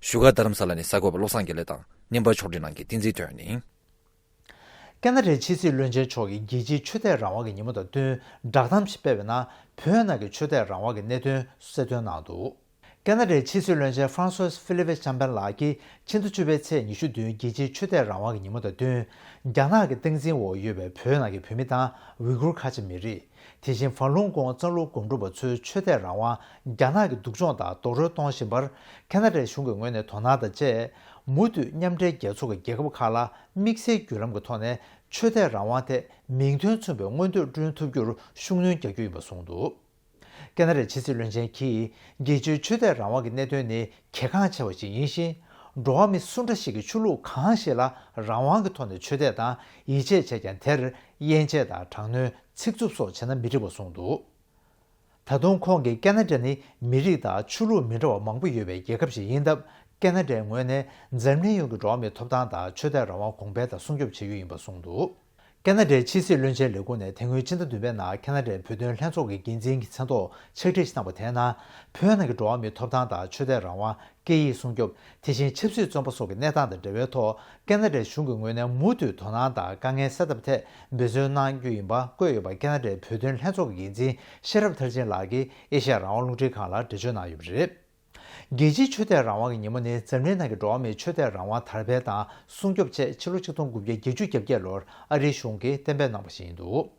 བཞུགས་སྒར་རྡ་རམ་ས་ལ་ནས་གསར་འགོད་པ་བློ་བཟང་དགེ་ལེགས་དང་། རྣམ་པ་ཕྱོགས་སྒྲིག་གནང་མཁན་བསྟན་འཛིན་དོན་ཡོད་ཡིན། ཁེ་ན་ཌའི་ཕྱི་སྲིད་བློན་ཆེན་མཆོག་གིས་རྒྱལ་སྤྱིའི་ཆོས་དད་རང་དབང་གི་ཉིན་མོ་དང་བསྟུན་བསྒྲགས་གཏམ་ཞིག་སྤེལ་བའི་ནང་། བོད་ནང་གི་ཆོས་དད་རང་དབང་གི་གནད་དོན་གསལ་སྟོན་གནང་འདུག་ཁེ་ན་ཌའི་ཕྱི་སྲིད་བློན་ཆེན་ཧྥ་རན་སུས་ཧྥི་ལི་པེ་ཤམ་པན་ལགས་ཀྱིས་ཕྱི་ཟླ་བཅུ་པའི་ཚེས་ཉི་ཤུ་བདུན་རྒྱལ་སྤྱིའི་ཆོས་དད་རང་དབང་གི་ཉིན་མོ་དང་བསྟུན། རྒྱ་ནག་གི་སྟངས་འཛིན་འོག་ཡོད་པའི་བོད་ནང་གི་བོད་མི་དང་ཝི་གུར་ཁ་ཆེ་མི་རིགས། དེ་བཞིན་ཧྥ་ལུང་ཀོང་གཙང་ལུང་སྒོམ་སྒྲུབ་པ་ཚོའི་ཆོས་དད་རང་དབང་རྒྱ་ནག་གི་སྡུག་སྦྱོང་དང་རྡོག་རོལ་གཏོང་བཞིན་པར། ཁེ་ན་ཌའི་གཞུང་གི་ངོས་ནས་དོ་སྣང་དང་བཅས། མུ་མཐུད་མཉམ་འབྲེལ་རྒྱལ་ཚོགས་ཀྱི་རྒྱལ་ཁབ་ཁག་ལ་དམིགས་བསལ་བརྒྱུད་ལམ་གྱི་ཐོག་ནས་ཆོས་དད་རང་དབང་ཐད་མིང་དོན་མཚུངས་པའི་མངོན་འདོད་བསྐྲུན་ཐུབ་རྒྱུར་ཤུགས་སྣོན་རྒྱག་རྒྱུ་ཡིན་པ་གསུངས་འདུག་ཁེ་ན་ཌའི་ཕྱི་སྲིད་བློན་ཆེན་གྱིས། རྒྱལ་སྤྱིའི་ཆོས་དད་རང་དབང་གི་གནད་དོན་ནི་གལ་འགངས་ཆེ་བ་ཞིག་ཡིན་ཞིང་། འགྲོ་བ་མི་སུ་འདྲ་ཞིག་གི་ཆོས་ལུགས་གང་ཞིག་ལ་རང་དབང་གི་ཐོག་ནས་ཆོས་དད་དང་ཡིད་ཆེས་བྱས་ཀྱང་། དེར་དབྱེ་འབྱེད་དང་དྲག་གནོན་ཚིག་རྩུབ་སོགས་བྱས་ན་མི་འགྲིག་པ་གསུངས་འདུག་ད་དུང་ཁོང་གིས། ཁེ་ན་ཌ་ནི་མི་རིགས་དང་ཆོས་ལུགས་མི་འདྲ་བ་མང་པོ་ཡོད་པའི་རྒྱལ་ཁབ་ཞིག་ཡིན་སྟབས། ཁེ་ན་ཌའི་ངོས་ནས་འཛམ་གླིང་ཡོངས་ཀྱི་འགྲོ་བ་མིའི་ཐོབ་ཐང་དང་ཆོས་དད་རང་དབང་གོང་འཕེལ་དང་སྲུང་སྐྱོབ་བྱེད་རྒྱུ་ཡིན་པ་གསུངས་འདུག་ཁེ་ན་ཌའི་ཕྱི་སྲིད་བློན་ཆེན་ལས་ཁུངས་ནས་དེ་སྔོན་ཕྱི་ཟླ་བདུན་པའི་ནང་ཁེ་ན་ཌའི་བོད་དོན་ལྷན་ཚོགས་ཀྱི་འགན་འཛིན་གྱི་མཚན་ཐོག་ཕྱག་བྲིས་ཤིག་བཏང་པ་དེའི་ནང་། བོད་ནང་གི་འགྲོ་བ་མིའི་ཐོབ་ཐང་དང་ཆོས་དད་རང་དབང་། སྐད་ཡིག་སྲུང་སྐྱོབ། དེ་བཞིན་ཆབ་སྲིད་བཙོན་པ་སོགས་ཀྱི་གནས་སྟངས་དང་འབྲེལ་བའི་ཐོག་ཁེ་ན་ཌའི་གཞུང་གི་ངོས་ནས་མུ་མཐུད་དོ་སྣང་དང་དཀའ་ངལ་སེལ་ཐབས་ཐད་འབད་བརྩོན་གནང་རྒྱུ་ཡིན་པ་བཀོད་ཡོད་པ། ཁེ་ན་ཌའི་བོད་དོན་ལྷན་ཚོགས་ཀྱི་འགན་འཛིན་ཤེས་རབ་མཐར་ཕྱིན་ལགས་ཀྱིས་ཨེ་ཤ་ཡ་རང་དབང་རླུང་འཕྲིན་ཁང་ལ་འགྲེལ་བརྗོད་གནང་ཡོད་པ་རེད། རྒྱལ་སྤྱིའི་ཆོས་དད་རང་དབང་གི་ཉིན་མོ་ནི་འཛམ་གླིང་ནང་གི་འགྲོ་བ་མིའི་ཆོས་དད་རང་དབང་དར་སྤེལ་དང་སྲུང་སྐྱོབ་ཆེད་ཕྱི་ལོ་ཆིག་སྟོང་དགུ་བརྒྱ་བརྒྱད་ཅུ་གྱ་བརྒྱད་ལོར་ཨ་རིའི་གཞུང་གིས་གཏན་འབེབས་གནང་བ་ཞིག་ཡིན་འདུག་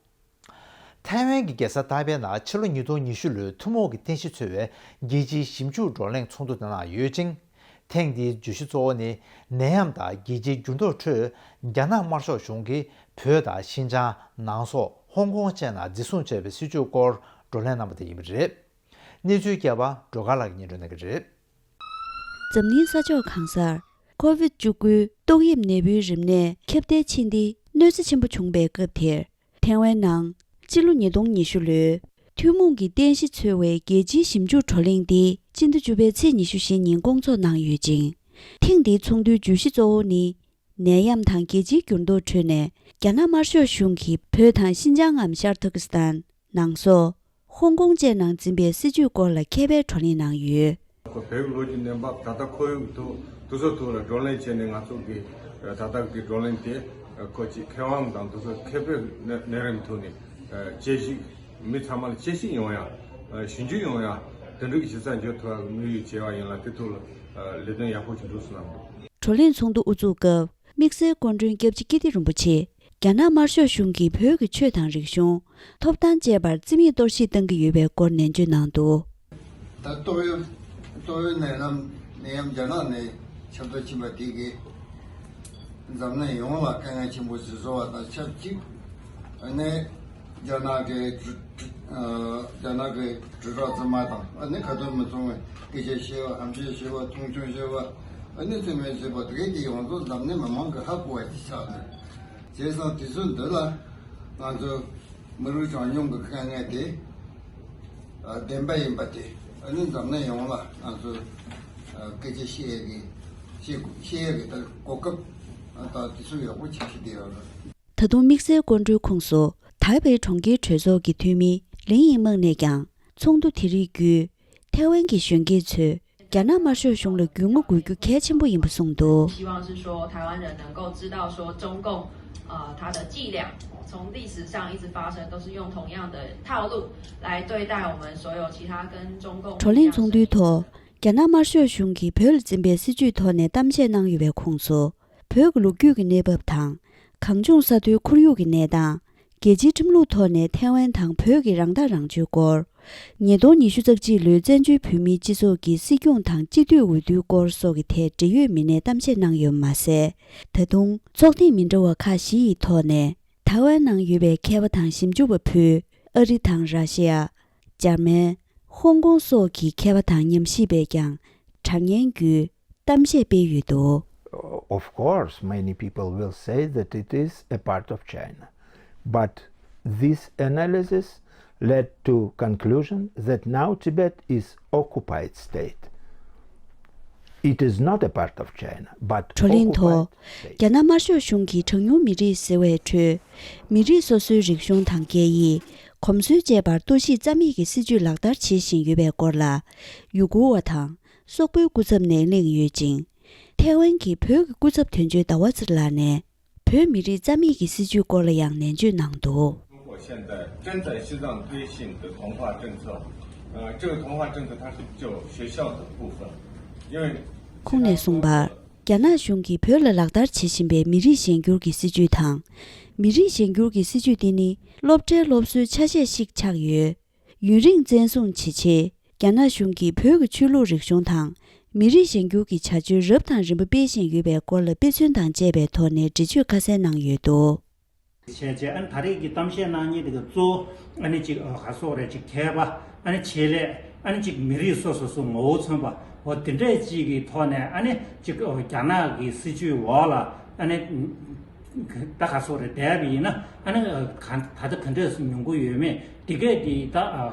ཐའེ་ཝན་གྱི་རྒྱལ་ས་ཏཱའེ་པེ་ནང་ཕྱི་ལོ་ཉིས་སྟོང་ཉི་ཤུ་ལོའི་ཐུན་མོང་གི་རྟེན་གཞི་འཚོལ་བའི་རྒྱལ་སྤྱིའི་ཞིབ་འཇུག་བགྲོ་གླེང་ཚོགས་འདུ་དེ་གནང་ཡོད་ཅིང་། ཐེངས་འདིའི་བརྗོད་གཞི་གཙོ་བོ་ནི་ནད་ཡམས་དང་རྒྱལ་སྤྱིའི་འགྱུར་ལྡོག་ཁྲོད་རྒྱ་ནག་དམར་ཤོག་གཞུང་གིས་བོད་དང་ཤིན་ཅང་། ནང་སོག་ཧོང་ཀོང་བཅས་ནང་འཛིན་བཟུང་བྱས་པའི་སྲིད་བྱུས་སྐོར་བགྲོ་གླེང་གནང་པ་དེ་ཡིན་པ་རེད། གནས་ཚུལ་རྒྱས་པ་སྒྲོལ་དཀར་ལགས་ཀྱིས་སྙན་སྒྲོན་གནང་གི་རེད། འཛམ་གླིང་ས་ཕྱོགས་གང་སར་ཀོ་བིད་བཅུ་དགུ་ཏོག་དབྱིབས་ནད་འབུའི་རིམས་ནད་ཁྱབ་གདལ་ཕྱིན་ཏེ་གནོད་འཚེ་ཆེན་པོ་བྱུང་བའི་སྐབས་དེར། ཐའེ་ཝན་ནང་སྤྱི་ལོ་ཉིས་སྟོང་ཉི་ཤུ་ལོའི་ཐུན་མོང་གི་རྟེན་གཞི་འཚོལ་བའི་རྒྱལ་སྤྱིའི་ཞིབ་འཇུག་བགྲོ་གླེང་འདི་སྤྱི་ཟླ་བཅུ་པའི་ཚེས་ཉི་ཤུ་བཞི་ཉིན་བསྐོང་ཚོགས་གནང་ཡོད་ཅིང་། ཐེངས་འདིའི་ཚོགས་འདུའི་བརྗོད་གཞི་གཙོ་བོ་ནི། ནད་ཡམས་དང་རྒྱལ་སྤྱིའི་འགྱུར་ལྡོག་ཁྲོད་ནས་རྒྱ་ནག་དམར་ཤོག་གཞུང་གིས་བོད་དང་ཤིན་ཅང་ངམ་ཤར་ཐ་ཀི་སི་ཐན། ནང་སོག་ཧོང་ཀོང་བཅས་ནང་འཛིན་པའི་སྲིད་བྱུས་སྐོར་ལ་མཁས་པའི་བགྲོ་གླེང་གནང་ཡོད། ཁོ་བོད་ལུགས་ཀྱི་གནས་བབ་ད་ལྟ་ཁོར་ཡུག་ཐོག་དུས་ཚོད་ཐོག་ལ་བགྲོ་གླེང་བྱས་ནས་ང་ཚོ་གི་ད་ལྟ་གི་བགྲོ་གླེང་དེ་ཁོ་ཅིག་མཁས་དབང་དང་དུས་ཚོད་མཁས་པའི་གནས་རིམ་ཐོག་ནས་དཔྱད་ཞིབ་མི་ཚང་མ་ལ་དཔྱད་ཞིབ་ཡོང་ཡ་ཞིབ་འཇུག་ཡོང་ཡ་དེ་འདྲ་གི་ཞིབ་ཚགས་འཇོག་ཐུབ་ཡ་གི་དམིགས་ཡུལ་བྱས་པ་ཡིན་ལ། དེ་ཐོག་ལ་ ལས་དོན་ཡག་པོ་ཞིག་འགྲུབ་སོང་ལབ་འདུག། བགྲོ་གླེང་ཚོགས་འདུ་དབུ་འཛུགས་སྐབས། དམིགས་བསལ་སྐུ་མགྲོན་སྐྱབས་རྗེ་ཀིརྟི་རིན་པོ་ཆེ་རྒྱ་ནག་དམར་ཤོག་གཞུང་གིས་བོད་ཀྱི་ཆོས་དང་རིག་གཞུང་། ཐོབ་ཐང་བཅས་པར་རྩིས་མེད་གཏོར་བཤིག་བཏང་གི་ཡོད་པའི་སྐོར་ནན་བརྗོད་གནང་འདུག། ད་ཏོག་དབྱིབས་ཏོག་དབྱིབས་ནད་ལམ་ནད་ཡམས་རྒྱ་ནག་ནས་ཁྱབ་གདལ་ཕྱིན་པ་དེ་གིས་འཛམ་གླིང་ཡོངས་ལ་དཀའ་ངལ་ཆེན་པོ་ཞིག་བཟོ་བ་དང་ཆབས་ཅིག་ཨ་ནི་རྒྱ་ནག་གི་དྲིལ་ཨ་རྒྱ་ནག་གི་དྲིལ་བསྒྲགས་རྫུན་མ་དང་ཨ་ནི་ཁ་དོན་མི་མཚུངས་པའི་སྐད་ཆ་བཤད་པ་ཧམ་བཤད་བཤད་པ་མཐོང་ཆུང་བཤད་པ་ཨ་ནི་རྩིས་མེད་བཤད་པ་དེ་གས་ཀྱིས་ཡོངས་རྫོགས་འཛམ་གླིང་མི་མང་གི་ཧ་གོ་བ་ཞིག་ཆགས་འདུག། བྱས་ཙང་དུས་ཚོད་འདི་ལ་ང་ཚོ་མི་རིགས་གྲངས་ཉུང་གི་དཀའ་ངལ་དེ་ཨ་བདེན་པ་ཡིན་པ་དེ་ཨ་ནི་འཛམ་གླིང་ཡོངས་ལ་ང་ཚོ་ཨ་སྐད་ཆ་བཤད་ཡས་ཀྱི་བཤད་དགོས་བཤད་ཡས་ཀྱི་ད་གོ་སྐབས་ཨ་དང་དུས་ཚོད་ཡག་པོ་ཅིག་ཞིག་བསྡད་ཡོད་རེད། ད་དུང་དམིགས་བསལ་སྐུ་མགྲོན་ཁོངས་སུ་ཐའེ་པེ་གྲོང་ཁྱེར་གྲོས་ཚོགས་ཀྱི་འཐུས་མི་ལིན་ཡིང་མེང་ནས་ཀྱང་ཚོགས་འདུ་དེ་རིགས་བརྒྱུད། ཐའེ་ཝན་གྱི་གཞོན་སྐྱེས་ཚོས་རྒྱ་ནག་དམར་ཤོག་གཞུང་ལ་རྒྱུས་མངའ་དགོས་རྒྱུ་གལ་ཆེན་པོ་ཡིན་པ་གསུངས་འདུག། 希望是说台湾人能够知道说中共，呃，它的伎俩从历史上一直发生，都是用同样的套路来对待我们所有其他跟中共 བགྲོ་གླེང་ཚོགས་འདུའི་ཐོག་རྒྱ་ནག་དམར་ཤོག་གཞུང་གིས་བོད་ལ་འཛིན་པའི་སྲིད་བྱུས་ཐོག་ནས་གཏམ་བཤད་གནང་ཡོད་པའི་ཁོངས་སུ། བོད་ཀྱི་ལོ་རྒྱུས་ཀྱི་གནས་བབ་དང་། གངས་ལྗོངས་ས་མཐོའི་ཁོར་ཡུག་གི་གནས་སྟངས། རྒྱལ་སྤྱིའི་ཁྲིམས་ལུགས་ཐོག་ནས་ཐའེ་ཝན་དང་བོད་ཀྱི་རང་ཐག་རང་གཅོད་སྐོར། ཉིས་སྟོང་ཉི་ཤུ་རྩ་གཅིག་ལོའི་བཙན་བྱོལ་བོད་མིའི་སྤྱི་ཚོགས་ཀྱི་སྲིད་སྐྱོང་དང་སྤྱི་འཐུས་འོས་བསྡུའི་སྐོར་སོགས་ཀྱི་ཐད་འབྲེལ་ཡོད་མི་སྣས་གཏམ་བཤད་གནང་ཡོད་པ་མ་ཟད། ད་དུང་ཚོགས་ཐེངས་མི་འདྲ་བ་ཁག་བཞི་ཡི་ཐོག་ནས་ཐའེ་ཝན་ནང་ཡོད་པའི་མཁས་པ་དང་ཞིབ་འཇུག་པ་ཕུད་ཨ་རི་དང་ར་ཤི་ཡ། འཇར་མན། ཧོང་ཀོང་སོགས་ཀྱི་མཁས་པ་དང་ཉམས་ཞིབ་པས་ཀྱང་དྲ་བརྙན་བརྒྱུད། གཏམ་བཤད་སྤེལ་ཡོད་འདུག། Of course, many people will say that it is a part of China. But this analysis led to conclusion that now Tibet is occupied state. It is not a part of China, but བགྲོ་གླེང་ཐོག་occupied state. རྒྱ་ནག་དམར་ཤོག་གཞུང་གིས་གྲངས་ཉུང་མི་རིགས་ཟེར་བའི་ཁྲོད། མི་རིགས་སོ་སོའི་རིག་གཞུང་དང་སྐད་ཡིག། གོམས་སྲོལ་བཅས་པར་གཏོར་བཤིག་རྩ་མེད་ཀྱི་སྲིད་བྱུས་ལག་བསྟར་བྱེད་བཞིན་ཡོད་པའི་སྐོར་ལ། ཡུ་གུར་བ་དང་། སོག་པོའི་སྐུ་ཚབ་ནས་གླེང་ཡོད་ཅིང་། ཐའེ་ཝན་གྱི་བོད་ཀྱི་སྐུ་ཚབ་དོན་གཅོད་ཟླ་བ་ཚེ་རིང་ལགས་ནས། བོད་མི་རིགས་རྩ་མེད་ཀྱི་སྲིད་བྱུས་སྐོར་ལ་ཡང་ནན་བརྗོད་གནང་འདུག། 中国现在正在西藏推行的同化政策，呃，这个同化政策它是具有学校的部分，因为 ཁོང་ནས་གསུངས་པར། རྒྱ་ནག་གཞུང་གིས་བོད་ལ་ལག་བསྟར་བྱེད་བཞིན་པའི་མི་རིགས་གཞན་འགྱུར་གྱི་སྲིད་བྱུས་དང་། མི་རིགས་གཞན་འགྱུར་གྱི་སྲིད་བྱུས་དེ་ནི་སློབ་གྲྭའི་སློབ་གསོའི་ཆ་ཤས་ཤིག་ཆགས་ཡོད། ཡུན་རིང་བཙན་བཟུང་བྱེད་ཆེད། རྒྱ་ནག་གཞུང་གིས་བོད་ཀྱི་ཆོས་ལུགས་རིག་གཞུང་དང་། མི་རིགས་གཞན་འགྱུར་གྱི་བྱ་སྤྱོད་རབ་དང་རིམ་པ་སྤེལ་བཞིན་ཡོད་པའི་སྐོར་ལ་དཔེ་མཚོན་དང་བཅས་པའི་ཐོག་ནས་འགྲེལ་བརྗོད་ཁ་གསལ་གནང་ཡོད་འདུག། བྱས་རྗེས་ཨ་ནི་ད་རེས་ཀྱི་གཏམ་བཤད་གནང་མཁན་དེ་ག་གཙོ་བོ་ཨ་ནི་ཅིག་ག་སོགས་རེད་ཅིག་མཁས་པ་ཨ་ནི་ཆེད་ལས་ཨ་ནི་ཅིག་མི་རིགས་སོ་སོ་སོ་ངོ་བོ་མཚོན་པ་འོ་དེ་འདྲས་ཅིག་གི་ཐོག་ནས་ཨ་ནི་ཅིག་རྒྱ་ནག་གི་སྲིད་བྱུས་འོག་ལ་ཨ་ནི། ད་ག་སོགས་རེད་བསྡད་པ་ཡིན་ན་ཨ་ནི་ག་ད་ལྟ་ག་འདྲས་སུ་ཉུང་གུ་ཡོད་མེད་དེ་གས་དེ་ད་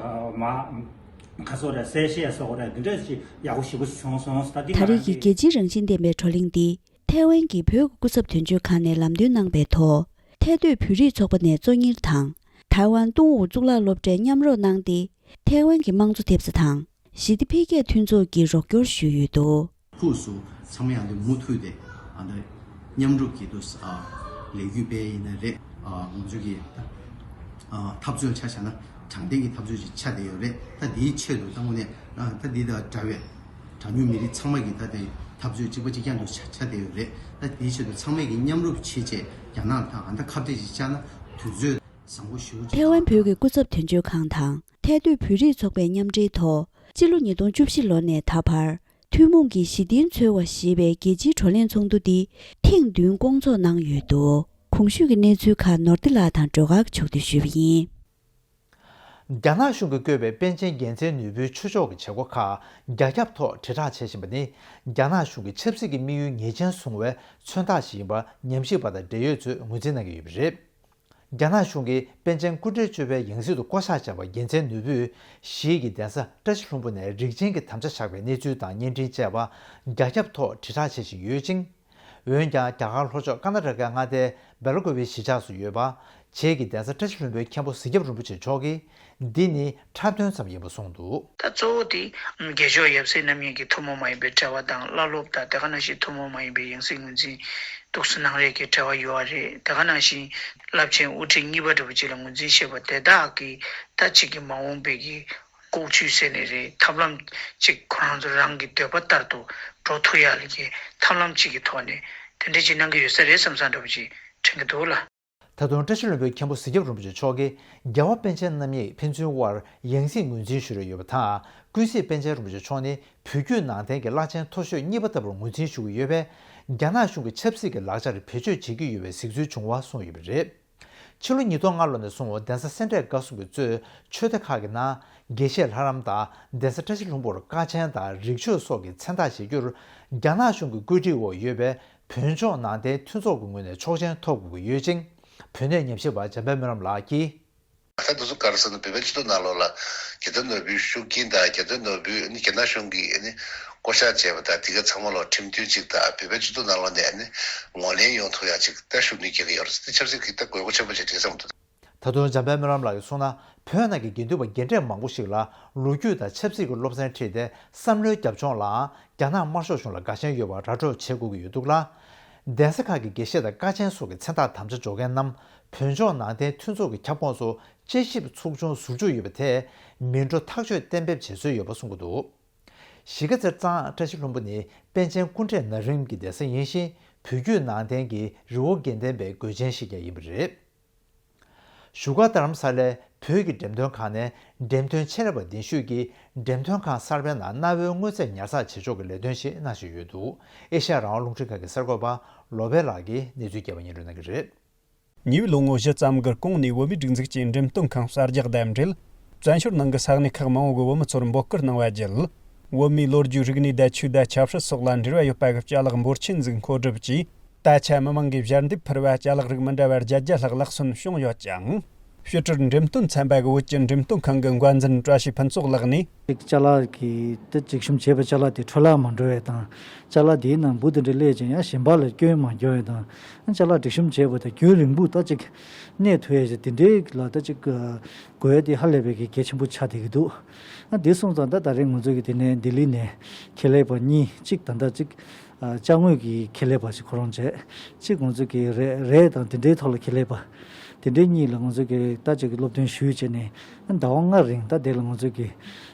མ་ག་སོགས་རེད་གསལ་བཤད་སོགས་རེད་འདི་འདྲས་ཅིག་ཡག་པོ་ཞེ་པོ་བྱུང་སོང་ད་འདི་ད་རེས་ཀྱི་རྒྱལ་སྤྱིའི་རང་བཞིན་ལྡན་པའི་བགྲོ་གླེང་འདི་ཐའེ་ཝན་གྱི་བོད་ཀྱི་སྐུ་ཚབ་དོན་གཅོད་ཁང་ནས་ལམ་སྟོན་གནང་པའི་ཐོག་ཐའེ་སྡོད་བོད་རིགས་ཚོགས་པ་ནས་གཙོ་གཉེར་དང་། ཐའེ་ཝན་ཏུང་ཝུའུ་གཙུག་ལག་སློབ་གྲྭས་མཉམ་རོགས་གནང་སྟེ། ཐའེ་ཝན་གྱི་དམངས་གཙོ་ཐེབས་རྩ་དང་། ཞི་བདེ་འཕེལ་རྒྱས་མཐུན་ཚོགས་ཀྱིས་རོགས་སྐྱོར་ཞུས་ཡོད་འདུག། ཁུག་སུ་ཚང་མ་ཡང་དེ་མུ་མཐུད་དེ་ཨ་ད་མཉམ་རུབ་ཀྱི་དུ་ཨ་ལས་འགུལ་སྤེལ་ཡིན་ན་རེད། ཨ་ང་ཚོ་གི་ཨ་འཐབ་རྩོད་ཆ་བཞག་ན་དྲང་བདེན་གྱི་འཐབ་རྩོད་ཅིག་ཆགས་བསྡད་ཡོད་རེད། ད་དེའི་ཆེད་དུ་ད་དངོས་གནས་ཨ་ད་འདི་དང་འདྲ་བའི་གྲངས་ཉུང་མི་རིགས་ཚང་མ་གི་ད་དེ་འཐབ་རྩོད་གཅིག་པ་གཅིག་རྐྱང་དུ་ཆགས་ཆགས་བསྡད་ཡོད་རེད། ད་དེའི་ཆེད་དུ་ཚང་མས་ཀྱི་མཉམ་རུབ་བྱེད་ཆེད་རྒྱ་ནག་དང་ཨ་ད་ཁ་གཏད་ཅིག་བཅག་ན་དུས་ཚོད། ཐའེ་ཝན་བོད་ཀྱི་སྐུ་ཚབ་དོན་གཅོད་ཁང་དང་ཐའེ་སྡོད་བོད་རིགས་ཚོགས་པའི་མཉམ་འབྲེལ་ཐོག་སྤྱི་ལོ་ཉིས་སྟོང་བཅུ་བཞི་ལོ་ནས་ད་བར་ཐུན་མོང་གི་གཞི་རྟེན་འཚོལ་བ་ཞེས་པའི་རྒྱལ་སྤྱིའི་བགྲོ་གླེང་ཚོགས་འདུ་འདི་ཐེངས་བདུན་སྐོང་ཚོགས་གནང་ཡོད་འདུག། གོང་ཞུས་ཀྱི་གནས་ཚུལ་ཁག་ནོར་བདེ་ལགས་དང་སྒྲོལ་དཀར་མཆོག་ཏུ་ཞུས་པ་ཡིན། རྒྱ་ནག་གཞུང་གིས་བཀོད་པའི་པཎ་ཆེན་རྒྱལ་མཚན་ནོར་བུའི་ཆོས་ཕྱོགས་ཀྱི་བྱེད་སྒོ་ཁག་རྒྱ་ཁྱབ་ཐོག་དྲིལ་བསྒྲགས་བྱེད་བཞིན་པ་ནི་རྒྱ་ནག་གཞུང་གི་ཆབ་སྲིད་ཀྱི་དམིགས་ཡུལ་ངེས་ཅན་བཟུང་བའི་མཚོན་རྟགས་ཤིག་ཡིན་པ་ཉམས་ཞིབ་པ་དང་འབྲེལ་ཡོད་ཚོས་ངོས་འཛིན་གནང་གི་ཡོད་པ་རེད། རྒྱ་ནག་གཞུང་གིས་པཎ་ཆེན་སྐུ་ཕྲེང་བཅུ་པའི་ཡང་སྲིད་དུ་བསྐོ་བཞག་བྱས་པ་རྒྱལ་མཚན་ནོར་བུས་ཞིས་ཀྱི་གདན་ས་བཀྲ་ཤིས་ལྷུན་པོ་ནས་རིགས་ཆེན་གྱི་དམ་བཅའ་བཞག་པའི་གནས་ཚུལ་དང་བརྙན་འཕྲིན་བཅས་པ་རྒྱ་ཁྱབ་ཐོག་དྲིལ་བསྒྲགས་བྱེད་བཞིན་ཡོད་ཅིང་། འོན་ཀྱང་རྒྱ་གར་ལྷོ་ཕྱོགས་ཀར་ན་ཊ་ཀའི་མངའ་སྡེ་སྦེལ་ཀོབ་པའི་གཞིས་ཆགས་སུ་ཡོད་པ་ཞིས་ཀྱི་གདན་ས་བཀྲ་ཤིས་ལྷུན་པོའི་མཁན་པོ་གཟིག་རྒྱབ་རིན་པོ་ཆེ་མཆོག་གིས་འདི་ནི་འཁྲབ་སྟོན་ཙམ་ཡིན་པ་གསུངས་འདུག། ད་གཙོ་བོ་དེ་རྒྱལ་མཆོག་ཡབ་སྲས་རྣམ་གཉིས་ཀྱི་ཐུན་མོང་མ་ཡིན་པའི་འབྲེལ་བ་དང་བླ་སློབ་དང་དེ་ག་ནང་བཞིན་ཐུན་མོང་མ་ཡིན་པའི་ཡང་སྲིད་ངོས་འཛིན་ཏོག་ཙམ་གནང་རེས་ཀྱི་འབྲེལ་བ་ཡོད་པ་རེད། དེ་ག་ནང་བཞིན་རླབས་ཆེན་དབུ་ཁྲིད་གཉིས་པ་འདྲ་པོ་ཅིག་ལ་ངོས་འཛིན་བྱེད་པ་དེ་དག་གིས་ད་ཅིག་གི་མ་འོངས་པའི་གི་ལྐོག་ཇུས་ཟེར་ནི་རེད། ཐབས་ལམ་ཅིག་ཁོ་རང་ཚོ་རང་གི་འདོད་པ་ལྟར་དུ་ འགྲོ་ཐུབ་ཡག་གི་ཐབས་ལམ་གཅིག་གི་ཐོག་ནས་དེ་འདྲ་ཅིག་གནང་གི་ཡོད་ས་རེད་བསམ་བསམ་འདྲ་པོ་ཅིག་དྲན་གྱི་འདུག་ལ། ད་དུང་བཀྲ་ཤིས་ལྷུན་པོའི་མཁན་པོ་གཟིགས་རྒྱབ་རིན་པོ་ཆེ་མཆོག་གིས་རྒྱལ་བ་པཎ་ཆེན་རྣམ་གཉིས་ཕན་ཚུན་དབར་ཡང་སྲིད་ངོས་འཛིན་ཞུ་རེ་ཡོད་པ་དང་། ཀུན་གཟིགས་པཎ་ཆེན་རིན་པོ་ཆེ་མཆོག་ནི་བོད་བརྒྱུད་ནང་བསྟན་གྱི་བླ་ཆེན་མཐོ་ཤོས་གཉིས་པ་ལྟ་བུར་ངོས་འཛིན་ཞུ་གི་ཡོད་པས། རྒྱ་ནག་གཞུང་གི་ཆབ་སྲིད་ཀྱི་ལག་ཆར་བེད་སྤྱོད་བྱེད་ཀྱི་ཡོད་པའི་གཟིགས་ཚུལ་བྱུང་བ་གསུངས་ཡོད་པ་རེད། ཕྱི་ལོ་ཉིས་སྟོང་ལྔ་ལོ་ནས་བཟུང་གདན་ས་སེ་འབྲས་དགའ་གསུམ་གྱིས་གཙོས་ཆོས་སྡེ་ཁག་གི་ནང་དགེ་བཤེས་ལྷ་རམས་དང་གདན་ས་བཀྲ་ཤིས་ལྷུན་པོར་དཀའ་ཆེན་དང་རིག་མཆོད་སོགས་ཀྱི་མཚན་རྟགས་བཞེས་རྒྱུར། རྒྱ་ནག་གཞུང་གི་བཀོད་སྒྲིག་འོག་ཡོད་པའི་བོད་ལྗོངས་ནང་བསྟན་མཐུན་ཚོགས་ཀྱི་ངོས་ནས་ཆོག་མཆན་ཐོབ་དགོས་ཀྱི་ཡོད་ཅིང་། བོད་གནས་ཉམས་ཞིབ་པ་འཇམ་དཔལ་སྨོན་ལམ་ལགས་ཀྱིས། ད་དེ་ཚོ་ག་རེ་ཟེར་ན། བོད་པའི་སྤྱི་ཚོགས་ནང་ལོགས་ལ་རྒྱལ་དོན་ནོར་བུའི་ཤུགས་རྐྱེན་དང་། རྒྱལ་དོན་ནོར་བུ་ནི་རྒྱ་ནག་གཞུང་གིས་ནི་བསྐོ་བཞག་བྱས་པ་དང་། དེ་ག་ཚང་མ་ལ་ཁྲིམས་མཐུན་ཅིག་དང་། བོད་པའི་སྤྱི་ཚོགས་ནང་ལོགས་ནས་ནི་ངོས་ལེན་ཡོང་ཐུབ་ཡག་ཅིག་ད་ཤུགས་སྣོན་རྒྱག་གི་ཡོད་རེད། དེ་ཆབ་སྲིད་ཀྱི་ད་དགོས་མཁོ་ཆེན་པོ་ཅིག་རེད་བསམ་འདུག། ད་དུང་འཇམ་དཔལ་སྨོན་ལམ་ལགས་ཀྱིས་གསུངས་ན། བོད་ནང་གི་དགེ་འདུན་པ་རྒན་གྲས་མང་པོ་ཞིག་ལ་ལོ་རྒྱུས་དང་ཆབ་སྲིད་ཀྱི་སློབ་ཚན་ཁྲིད་དེ་བསམ་བློའི་རྒྱབ་ལྗོངས་ལའང་རྒྱ་ནག་དམར་ཤོག་གཞུང་ལ་དགའ་ཞེན་ཡོད་པར་ར་སྤྲོད་བྱེད་དགོས་ཀྱི་ཡོད་འདུག་ལ། གདན་ས་ཁག་གི་དགེ་བཤེས་དང་དཀའ་ཆེན་སོགས་ཀྱི་མཚན་རྟགས་དམ་བཅའ་འཇོག་མཁན་རྣམས་བོད་ལྗོངས་ནང་བསྟན་མཐུན་ཚོགས་ཀྱི་ཁྱབ་ཁོངས་སུ་དཔྱད་ཞིབ་ཚོགས་ཆུང་ཟུར་འཇུག་ཡོད་པ་དེས་མི་འགྲོ་ཐག་གཅོད་གཏན་འབེབས་བྱེད་སྲོལ་ཡོད་པ་གསུང་གི་འདུག། གཞིས་ཀ་རྩེ་གཙང་བཀྲ་ཤིས་ལྷུན་པོ་ནི་པཎ་ཆེན་སྐུ་འཁྲུངས་ན་རིམ་གྱི་གདན་ས་ཡིན་ཞིང་། བོད་བརྒྱུད་ནང་བསྟན་གྱི་རི་བོ་དགེ་ལྡན་པའི་དགོན་ཆེན་ཞིག་ཀྱང་ཡིན་པ་རེད། བཞུགས་སྒར་རྡ་རམ་ས་ལའི་བོད་ཀྱི་འགྲེམས་སྟོན་ཁང་ནས་འགྲེམས་སྟོན་ཆེད་ལས་པ་གདན་ཞུས་ཀྱིས་འགྲེམས་སྟོན་ཁང་གསར་པའི་ནང་གནའ་བོའི་དངོས་རྫས་ཉར་ཚགས་བྱེད་ཕྱོགས་ཀྱི་ལས་དོན་ཞིག་གནང་བཞིན་ཡོད་འདུག། ཨེ་ཤ་ཡ་རང་དབང་རླུང་འཕྲིན་ཁང་གི་གསར་འགོད་པ་བློ་བྷེ་ལགས་ཀྱིས་གནས་ཚུལ་རྒྱས་པ་སྙན་སྒྲོན་གནང་གི་རེད། ཉེ་བའི་ལོ་ངོ་བཞི་ཙམ་གྱི་གོང་ནས་བོད་མིའི་སྒྲིག་འཛུགས་ཀྱིས་འགྲེམས་སྟོན་ཁང་གསར་རྒྱག་དང་འབྲེལ། བཙན་བྱོལ་ནང་གི་ས་གནས་ཁག་མང་བོ་གི་བོད་མི་ཚོར་འབོད་སྐུལ་གནང་བ་བརྒྱུད། བོད་མིའི་ལོ་རྒྱུས། རིག་གནས་དང་ཆོས་དང་ཆབ་སྲིད་སོགས་ལ་འབྲེལ་བ་ཡོད་པ་གི་ཅ་ལག་འབོར་ཆེན་ཟིག་མཁོ་སྒྲུབ་ཀྱིས། ད་ཆ་མི་མང་གིས་ཞལ་འདེབས་ཕུལ་བའི་ཅ་ལག་རིགས་མི་འདྲ་བ་བརྒྱད་བརྒྱ་ལྷག་ལག་སོན་བྱུང་ཡོད་ཅིང་། ཕྱི་དྲིལ་འགྲེམས་སྟོན་ཚན་པ་གི་བོད་ཀྱི་འགྲེམས་སྟོན་ཁང་གི་འགོ་འཛིན་བཀྲ་ཤིས་ཕུན་ཚོགས་ལགས་ནས། ཅ་ལག་གི་དེ་སྒྲིག་གཤོམ་བྱས་པའི་ཅ་ལག་དེ་འཕྲོ་བརླག་མ་འགྲོ་བའི་དང་། ཅ་ལག་དེའི་ནང་འབུ་དེ་འདྲ་སླེབས་ཀྱང་ཡང་གཞན་པ་ལ་སྐྱོན་མ་འགྱོ་བའི་དང་། ཅ་ལག་སྒྲིག་གཤོམ་བྱས་པ་དང་རྒྱུན་རིང་པོ་ད་ཅིག་གནས་ཐུབ་ཡས་ཅིག་དེ་འདྲའི་ལ་ད་ཅིག་དགོས་ཡས་དེ་ཧ་ལས་པའི་གི་གལ་ཆེན་པོ་ཆགས་བསྡད་ཀྱི་འདུག། ཨ་དེ་སོང་ཙང་ད་ད་རེས་ང་ཚོ་གི་དེ་ནས་ལྡི་ལི་ནས་ཁེ་ལས་པ་གཉིས་གཅིག་ད་ལྟ་གཅིག་ཅ་དངོས་ཀྱི་ཁེ་ལས་པ་ཞིག་ཁོ་རང་བྱས། གཅིག་ང་ཚོ་གི་རས་རས་དང་དེ་འདྲའི་ཐོག་ལ་ཁེ་ལས་པ། དེ་འདྲའི་གཉིས་ལ་ང་ཚོ་གི་ད་ཅིག་སློབ་སྟོན་ཞུས་བྱས་ནས་ཟླ་བ་ལྔ་རིང་ད་དེ་ལ་ང་ཚོ་གི་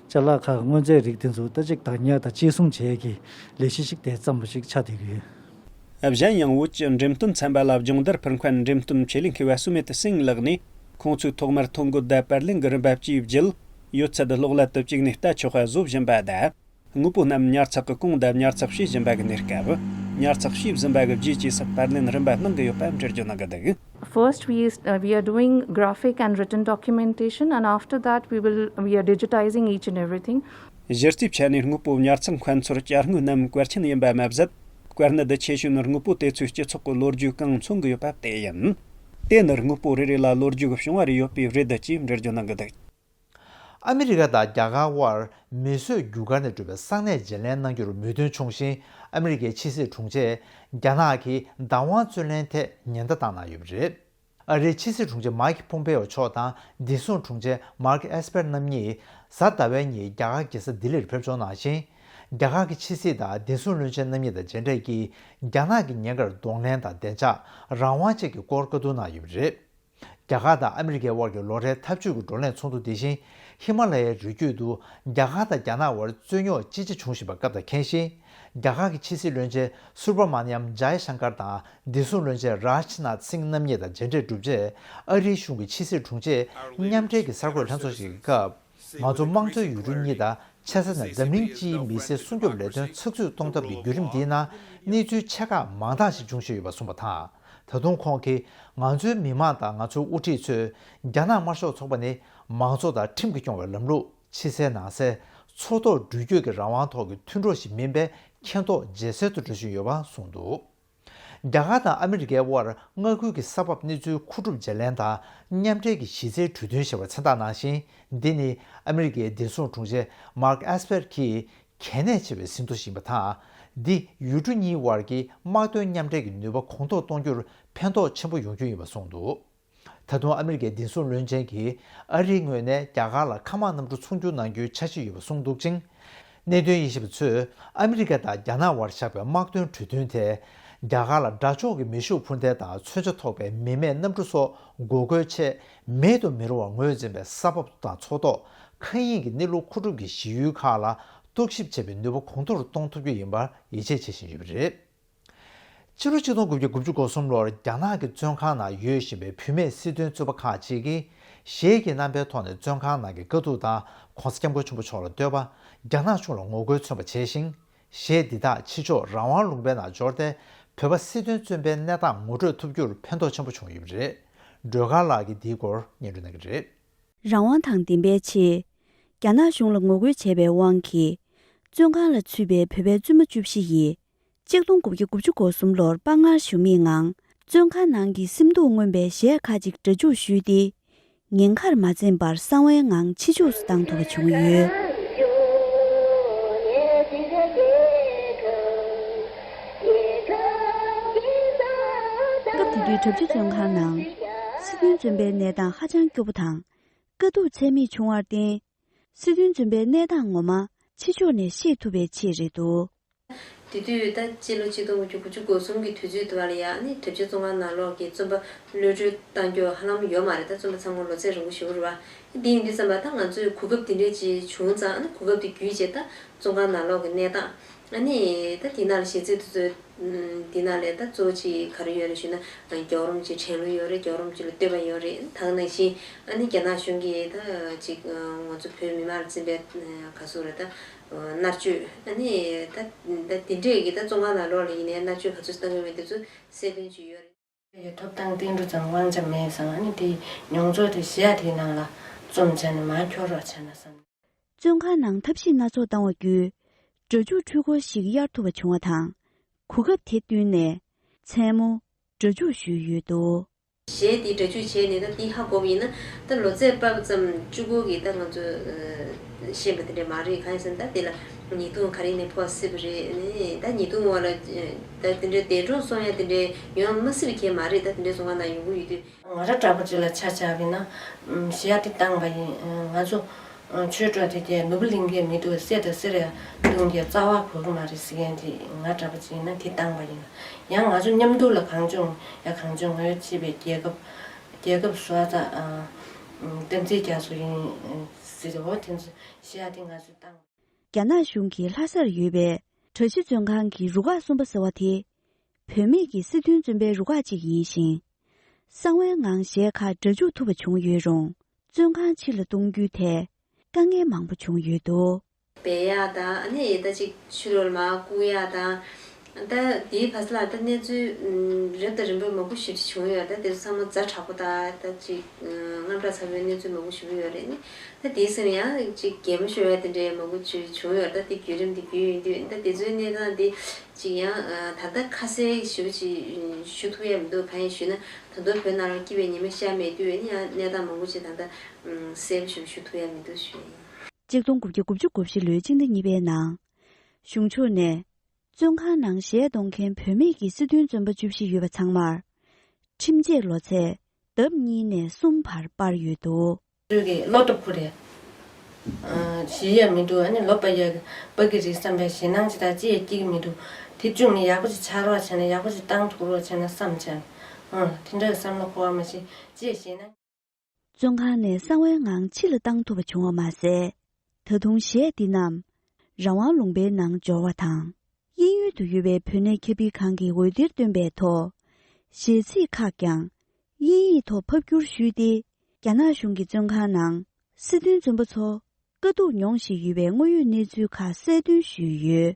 ཅ་ལག་ཁག་དངོས་རྫས་རིགས་དེ་ཚོ་ད་ཅིག་བདག་ཉར་དང་གཅེས་སྲུང་བྱེད་ཀྱི་ལས་གཞི་ཞིག་དེ་བརྩམས་པ་ཞིག་ཆགས་བསྡད་ཀྱི་ཡོད། གཞན་ཡང་བོད་ཀྱི་འགྲེམས་སྟོན་ཚན་པ་ལ་སྦྱོང་བརྡར་ཕུལ་མཁན་འགྲེམས་སྟོན་ཆེད་ལས་མཁས་པ་སུ་མེ་ཏི་སིང་ལགས་ནས། ཁོང་ཚོས་ཐོག་མར་ཐོ་འགོད་དང་པར་ལེན་གྱི་རིམ་པ་བཅས་བརྒྱུད། ཡོད་ཚད་གློག་ཀླད་དུ་བཅུག་ནས་ལྟ་ཆོག་པ་བཟོ་བཞིན་པ་དང་། དངོས་པོ་རྣམས་ཉར་ཚགས་ཀྱི་གོང་དང་ཉར་ཚགས་བྱེད་བཞིན་པ་གི་གནས་སྐབས། ཉར་ཚགས་བྱེད་བཟུང་བ་གི་རྗེས་ཇེ་ཟབ་པར་ལེན་རིམ་པ་གནང་གི་ཡོད་པ་འགྲེལ་བརྗོད་གནང་གི་འདུག། First, we, uh, we are doing graphic and written documentation, and after that, we will, we are digitizing each and everything. གཞི་རྩའི་ཆ་ནས་དངོས་པོ་ཉར་ཚགས་མཁན་ཚོར་ཅ་དངོས་རྣམས་གལ་ཆེན་ཡིན་པ་མ་ཟད། གལ་གནད་ཆེ་ཤོས་ནི་དངོས་པོ་དེ་ཚོས་སྤྱི་ཚོགས་ཀྱི་ལོ་རྒྱུས་གང་མཚོན་གྱི་ཡོད་པ་དེ་ཡིན། དེ་ནི་དངོས་པོ་རེ་རེ་ལ་ལོ་རྒྱུས་ཀྱི་བྱུང་བ་རེ་ཡོད་པས་རེད་ཅེས་འགྲེལ་བརྗོད་གནང་གི་འདུག། ཨ་མི་རི་ཀ་དང་རྒྱ་གར་དབར་མེ་གསོད་རྒྱུ་སྐར་ནས་གྲུབ་པའི་གསང་གནས་བརྗེ་ལེན་གནང་རྒྱུར་མོས་མཐུན་བྱུང་ཞིང་། ཨ་མི་རི་ཀའི་ཕྱི་སྲིད་དྲུང་ཆེས་རྒྱ་ནག་གིས་བདག་དབང་རྩོད་ལེན་ཐད་ཉེན་བརྡ་བཏང་གནང་ཡོད་པ་རེད། ཨ་རིའི་ཕྱི་སྲིད་དྲུང་ཆེ་མཱིག་ཕོམ་པེའོ་མཆོག་དང་བདེ་སྲུང་དྲུང་ཆེ་མཱརྐ་ཨེས་པེར་རྣམ་གཉིས་གཟའ་ཟླ་བའི་ཉིན་རྒྱ་གར་རྒྱལ་ས་ལྡི་ལིར་ཕེབས་འབྱོར་གནང་ཞིང་། རྒྱ་གར་གྱི་ཕྱི་སྲིད་དང་བདེ་སྲུང་བློན་ཆེན་རྣམ་གཉིས་དང་མཇལ་འཕྲད་ཀྱིས། རྒྱ་ནག་གི་ཉེན་ཁར་གདོང་ལེན་དང་བདེ་འཇགས། རང་དབང་བཅས་ཀྱི་སྐོར་བཀའ་བསྡུར་གནང་ཡོད་པ་རེད། རྒྱ་གར་དང་ཨ་མི་རི་ཀའི་དབར་གྱི་ལོ་རེའི་འཐབ་ཇུས་ཀྱི་བགྲོ་གླེང་ཚོགས་འདུ་དེ་བཞིན་ཧི་མ་ལ་ཡའི་རི་རྒྱུད་དུ་རྒྱ་གར་དང་རྒྱ་ནག་དབར་རྩོད་རྙོག་ཅི་ཆེ་བྱུང་བཞིན་པ་སྐབས་དང་འཁེལ་ཞིང་། རྒྱ་གར་གྱི་ཕྱི་སྲིད་བློན་ཆེན་སུ་བྷ་མ་ནི་ཡམ་ཇའི་ཤང་ཀར་དང་བདེ་སྲུང་བློན་ཆེན་རཱཇ་ནཱཐ་སིང་རྣམ་གཉིས་དང་མཇལ་འཕྲད་གྲུབ་རྗེས། ཨ་རིའི་གཞུང་གི་ཕྱི་སྲིད་དྲུང་ཆེས་མཉམ་འབྲེལ་གྱི་གསར་འགོད་ལྷན་ཚོགས་ཤིག་གི་སྐབས། ང་ཚོ་དམངས་གཙོའི་ཡུལ་གྲུ་གཉིས་དང་། ཆེ་ས་ནས་འཛམ་གླིང་སྤྱིའི་མི་སེར་སྲུང་སྐྱོབ་ལས་དོན་ཚགས་ཚུད་གཏོང་ཐབས་ཀྱི་བརྒྱུད་རིམ་འདིའི་ནང་གནས་ཚུལ་ཆེ་ཁག་མང་དག་ཞིག་འབྱུང་བཞིན་ཡོད་པ་གསུངས་པ་དང་། ད་དུང་ཁོང་གིས་ང་ཚོའི་མི་མང་དང་ང་ཚོའི་དབུ་ཁྲིད་ཚོས་རྒྱ་ནག་དམར་ཤོག་ཚོགས་པ་ནི་མང་གཙོ་དང་ཁྲིམས་ཀྱིས་སྐྱོང་བའི་ལམ་ལུགས། ཕྱི་གསལ་ནང་གསལ། མཚོ་ཐོག་འགྲུལ་སྐྱོད་ཀྱི་རང་དབང་ཐོག་གི་མཐུན་གྲོགས་ཤིག་མིན་པའི་མཁྱེན་རྟོགས་ཇེ་གསལ་དུ་འགྲོ་བཞིན་ཡོད་པ་གསུངས་འདུག། རྒྱ་གར་དང་ཨ་མི་རི་ཀའི་དབར་མངའ་ཁུལ་གྱི་ས་བབ་གནས་ཚུལ་མཁོ་སྒྲུབ་བརྗེ་ལེན་དང་མཉམ་འབྲེལ་གྱི་གཞི་རྩའི་གྲོས་མཐུན་ཞེས་པ་མཚན་རྟགས་ནང་བཞིན། འདི་ནི་ཨ་མི་རི་ཀའི་བདེ་སྲུང་དྲུང་ཆེ་མཱརྐ་ཨེས་པེར་གྱིས་གལ་གནད་ཆེ་བའི་ཟིན་ཐོ་ཞིག་ཡིན་པ་དང་། འདི་ཡུལ་གྲུ་གཉིས་དབར་གྱི་དམག་དོན་མཉམ་འབྲེལ་གྱི་ནུས་པ་གོང་མཐོར་གཏོང་རྒྱུར་ཕན་ཐོགས་ཆེན་པོ་ཡོང་རྒྱུ་ཡིན་པ་གསུངས་འདུག། ད་དུང་ཨ་མི་རི་ཀའི་བདེ་སྲུང་བློན་ཆེན་གྱིས་ཨ་རིའི་ངོས་ནས་རྒྱ་གར་ལ་མཁའ་དམག་གནམ་གྲུ་ཚོང་སྒྱུར་གནང་རྒྱུའི་འཆར་གཞི་ཡོད་པ་གསུངས་འདུག་ཅིང་། གནད་དོན་དབྱེ་ཞིབ་པ་ཚོས་ཨ་མི་རི་ཀ་དང་རྒྱ་ནག་དབར་བཞག་པའི་དམག་དོན་གྲོས་མཐུན་དེ། རྒྱ་གར་ལ་དགྲ་ཕྱོགས་ཀྱི་མེ་ཤུགས་འཕུར་མདེལ་དང་མཚོན་ཆ་ཐོགས་པའི་མི་མེད་གནམ་གྲུ་སོགས་འགོག་རྒོལ་ཆེད་མེད་དུ་མི་རུང་བར་ངོས་འཛིན་པའི་ས་བབ་དང་མཚོ་ཐོག་མཁའ་དབྱིངས་ཀྱི་གནས་ལུགས་མཁོ་སྒྲུབ་ཀྱི་གཞི་ཡུལ་ཁག་ལ་ རྟོག་ཞིབ་བྱེད་པའི་ནུས་པ་གོང་མཐོར་གཏོང་ཐུབ་རྒྱུ་ཡིན་པར་ཡིད་ཆེས་བྱེད་བཞིན་ཡོད་པ་རེད། ཕྱི་ལོ་ཆིག་སྟོང་དགུ་བརྒྱ་དགུ་བཅུ་གོ་གསུམ་ལོར་རྒྱ་ནག་གི་བཙོན་ཁང་ནང་ཡོད་བཞིན་པའི་བུད་མེད་སྲིད་དོན་བཙོན་པ་ཁག་ཅིག་གིས་གཞས་ཀྱི་རྣམ་པའི་ཐོག་ནས་བཙོན་ཁང་ནང་གི་དཀའ་སྡུག་དང་། ྋགོང་ས་ྋསྐྱབས་མགོན་ཆེན་པོ་མཆོག་ལ་བསྟོད་པ། རྒྱ་ནག་གཞུང་ལ་ངོ་རྒོལ་མཚོན་པ་བྱས་ཤིང་། གཞས་འདི་དག་ཕྱི་ཕྱོགས་རང་དབང་ལུང་པའི་ནང་འབྱོར་ཏེ། བོད་པ་སྲིད་དོན་བཙོན་པའི་གནས་སྟངས་ངོ་སྤྲོད་ཐུབ་རྒྱུར་ཕན་ཐོགས་ཆེན་པོ་བྱུང་ཡོད་པ་རེད། སྒྲོལ་དཀར་ལགས་ཀྱིས་འདིའི་སྐོར་སྙན་སྒྲོན་གནང་གི་རེད། རང་དབང་དང་བདེན་པའི་ཆེད། རྒྱ་ནག་གཞུང་ལ་ངོ་རྒོལ་བྱས་པའི་དབང་གིས། བཙོན་ཁང་ལ་ཚུད་པའི་བོད་པའི་བཙུན་མ་བཅུ་བཞི་ཡིས། ཆིག་སྟོང་དགུ་བརྒྱ་དགུ་བཅུ་གོ་གསུམ་ལོར་དཔའ་ངར་ཞུམ་མེད་ངང་། བཙོན་ཁང་ནང་གི་སེམས་སྡུག་མངོན་པའི་གཞས་ཁག་ཅིག་སྒྲ་འཇུག་ཞུས་ཏེ། ཉེན་ཁར་མ་འཛེམས་པར་གསང་བའི་ངང་ཕྱི་ཕྱོགས་སུ་བཏང་ཐུབ་པ་བྱུང་ཡོད། སྐབས་དེ་དུས་དྲག་སྤྱོད་བཙོན་ཁང་ནང་། སྲིད་དོན་བཙོན་པའི་གནས་སྟངས་ཧ་ཅང་སྐྱོ་པོ་དང་། དཀའ་སྡུག་ཚད་མེད་བྱུང་བར་བརྟེན། སྲིད་དོན་བཙོན་པའི་གནས་སྟངས་ངོ་མ་ཕྱི་ཕྱོགས་ནས་ཤེས་ཐུབ་པའི་ཆེད་རེད་འདུག་དེ་དུས་ད་སྤྱི་ལོ་ཆིག་སྟོང་དགུ་བརྒྱ་དགུ་བཅུ་གོ་གསུམ་གྱི་དུས་ཚོད་དུ་བ་ལ་ཡ་ནི་དྲག་སྤྱོད་བཙོན་ཁང་ནང་ལོགས་ཀྱི་བཙོན་པ་གློད་གྲོལ་བཏང་རྒྱུ་ཧ་ལམ་ཡོད་མ་རེད། ད་བཙོན་པ་ཚང་མ་ལོ་ཚད་རིང་པོ་ཞེ་པོ་རེད་བ། དེ་ཡིན་དུས་ཙམ་པ་ད་ང་ཚོས་གོ་སྐབས་དེ་འདྲས་ཅིག་བྱུང་ཙང་ཨ་ནི་གོ་སྐབས་དེ་བརྒྱུད་བྱས་ད་བཙོན་ཁང་ནང་ལོགས་ཀྱི་གནས་སྟངས། ཨ་ནི་ད་དེ་ནང་ལ་གཞས་ཚིག་དེ་ཚོ་དེ་ནང་ལས་ད་གཙོ་བོ་གཅིག་ག་རེ་ཡོད་རེད་ཞུས་ན་རྒྱལ་བ་རིན་པོ་ཆེའི་དྲན་གླུ་ཡོད་རེད། རྒྱལ་བ་རིན་པོ་ཆེ་ལ་བསྟོད་པ་ཡོད་རེད། ད་ག་ནང་བཞིན་ཨ་ནི་རྒྱ་ནག་གཞུང་གིས་ད་ཅིག་ང་ཚོ་བོད་མི་མང་ལ་བཙན་པའི་ག་ཟེར་རེད་ད་མནར་གཅོད་ཨ་ནི་ད་ད་དེ་འདྲས་ཀྱི་ད་བཙོན་ཁང་ནང་ལོགས་ལ་ཡིན་ནའི་མནར་གཅོད་ག་ཚོད་བཏང་གི་ཡོད་མེད་དེ་ཚོ་གསལ་སྟོན་བྱས་ཡོད་རེད། ཡ་ཐོབ་ཐང་བསྟན་འགྲོ་ཙམ་དབང་ཆ་མེད་ཙང་ཨ་ནི་དེ་མྱོང་ཚོར་དེ་གཞས་དེའི་ནང་ལ་རྩོམ་བྱས་ནས་མར་འཁྱོལ་རོགས་བྱས་ན་བསམ། བཙོན་ཁང་ནང་ཐབས་ཤེས་སྣ་ཚོགས་བཏང་བ་བརྒྱུད། སྒྲ་འཇུག་འཕྲུལ་འཁོར་ཞིག་གཡར་ཐུབ་པ་བྱུང་བ་དང་། གོ་སྐབས་དེ་བསྟུན་ནས་མཚན་མོ་སྒྲ་འཇུག་ཞུས་ཡོད་འདུག་གཞས་འདི་སྒྲ་འཇུག་བྱས་ནས་ད་འདི་ཧ་གོ་བ་ཡིན་ན་ད་ལོ་ཚད་དཔག་པ་ཙམ་གཅིག་པོ་གིས་ད་ང་ཚོ་ཤེས་པ་དེ་འདྲ་མ་རེད། གང་ཡིན་ཟེར་ན་ད་དེ་ལ་ཉེས་རྡུང་ག་རེ་ནས་ཕོག་སྲིད་པ་རེད། ད་ཉེས་རྡུང་འོག་ལ་ད་དེ་འདྲའི་འདས་གྲོངས་སོང་ཡ་དེ་འདྲའི་ཡོང་མ་སྲིད་པ་གང་ཡང་མ་རེད། ད་དེ་འདྲའི་བཙོན་ཁང་ནང་ཡོང་གི་ཡོད་དུས། ང་རང་འདྲ་པོ་ཅིག་ལ་ཆ་བཞག་པ་ཡིན་ན་གཞས་དེ་བཏང་པ་ཡིན། ང་ཚོ་ཆོས་གྲོགས་དེ་གས་ནོར་བུ་གླིང་གས་མི་འདུག་གསེར་དང་གསེར་ཡང་བཏུང་གས་རྩ་བ་གོ་གི་མ་རེད་ཟེར་མཁན་དེ་ང་འདྲ་པོ་ཅིག་ཡིན་ན་དེ་བཏང་པ་ཡིན། ཡང་ང་ཚོ་མཉམ་དུ་ལ་གངས་ལྗོངས་ཡ་གངས་ལྗོངས་ང་ཡོད་ཅེས་པའི་རྒྱལ་ཁབ་རྒྱལ་ཁབ་བཟོ་ས་བསྟན་འཛིན་རྒྱ་མཚོ་ཡིན་ཟེར་འོ་དེ་ཚོ་གཞས་དེ་ང་ཚོས་བཏང་། རྒྱ་ནག་གཞུང་གིས་ལྷ་སར་ཡོད་པའི་གྲྭ་བཞི་བཙོན་ཁང་གི་རུ་ཁག་གསུམ་པ་ཟེར་བ་དེ། བུད་མེད་ཀྱི་སྲིད་དོན་བཙོན་པའི་རུ་ཁག་ཅིག་ཡིན་ཞིང་། གསང་བའི་ངང་གཞས་ཁག་སྒྲ་འཇུག་ཐུབ་པ་བྱུང་ཡོད་རུང་། བཙོན་ཁང་ཕྱི་ལ་གཏོང་རྒྱུའི་ཐད་དཀའ་ངལ་མང་པོ་བྱུང་ཡོད་འདུག་སྦས་ཡག་དང་ཨ་ནི་ད་ཅིག་ཕྱི་ལོགས་ལ་མར་བཀུག་ཡག་དང་། ད་དེའི་བར་ལ་ད་གནས་ཚུལ་རབ་དང་རིམ་པ་མང་པོ་ཞེ་པོ་ཅིག་བྱུང་ཡོད། ད་དེ་ཚོ་ཚང་མ་ཛ་དྲག་པོ་དང་ད་ཅིག་དངངས་སྐྲག་ཚ་པོའི་གནས་ཚུལ་མང་པོ་ཞེ་པོ་ཡོད་རེད། ནི་ད་དེའི་སེམས་ཡང་ཅིག་གད་མོ་ཤོར་ཡག་དེ་འདྲའི་མང་པོ་ཅིག་བྱུང་ཡོད། ད་དེ་བརྒྱུད་རིམ་དེ་བརྒྱུད་ཡོང་དུས་ད་དེ་ཚོའི་གནས་སྟངས་དེ་ཅིག་ཡང་ད་ལྟ་ཁ་གསལ་ཞེ་པོ་ཅིག་ཞུ་ཐུབ་ཡག་མི་འདུག་གང་ཡིན་ཞུས་ན་ད་དུང་བོད་ནང་ལ་སྐྱིད་པའི་ཉི་མ་ཤར་མེད་དུས་ནི་ཡང་གནས་སྟངས་མང་པོ་ཅིག་ད་ལྟ་གསལ་པོ་ཞེ་པོ་ཞུ་ཐུབ་ཡག་མི་འདུག་ཞུ་ཡིན། ཆིག་སྟོང་དགུ་བརྒྱ་དགུ་བཅུ་གོ་བཞི་ལོའི་སྤྱི་ཟླ་གཉིས་པའི་ནང་། གཞུང་ཕྱོགས་ནས། བཙོན་ཁང་ནང་གཞས་གཏོང་མཁན་བུད་མེད་ཀྱི་སྲིད་དོན་བཙོན་པ་བཅུ་བཞི་ཡོད་པ་ཚང་མར། ཁྲིམས་ཆད་ལོ་ཚད་ལྡབ་གཉིས་ནས་གསུམ་བར་སྤར་ཡོད་འདུག་ཚོས་ཀྱི་བློ་སྟོབས་ཁུར་རེད། ཞི་ཡ་མི་འདུག་ཨ་ནི་ལོ་པ་ཡ་པ་གི་རེད་བསམ་པའི་ཞེད་སྣང་ཅི་དང་ཅི་ཡ་སྐྱེ་གི་མི་འདུག་དེ་བཅུག་ནས་ཡག་པོ་ཅིག་ཆགས་རོགས་བྱས་ན་ཡག་པོ་ཅིག་བཏང་ཐུབ་རོགས་བྱས་ན་བསམ་བྱས། ཨང་དེ་འདྲ་གི་བསམ་བློ་འཁོར་བ་མ་ཤེས་ཅི་ཡ་ཞེད་སྣང་། བཙོན་ཁང་ནས་གསང་བའི་ངང་ཕྱི་ལ་བཏང་ཐུབ་པ་བྱུང་བ་མ་ཟད། ད་དུང་གཞས་འདི་རྣམས་རང་དབང་ལུང་པའི་ནང་འབྱོར་བ་དང་། དབྱིན་ཡུལ་དུ་ཡོད་པའི་བོད་གནས་ཁྱབ་སྤེལ་ཁང་གིས་འོད་སྡེར་བཏོན་པའི་ཐོག་གཞས་ཚིག་ཁག་ཀྱང་དབྱིན་ཡིག་ཐོག་ཕབ་བསྒྱུར་ཞུས་ཏེ། རྒྱ་ནག་གཞུང་གི་བཙོན་ཁང་ནང་སྲིད་དོན་བཙོན་པ་ཚོ་དཀའ་སྡུག་མྱོང་བཞིན་ཡོད་པའི་དངོས་ཡོད་གནས་ཚུལ་ཁག་གསལ་སྟོན་ཞུས་ཡོད།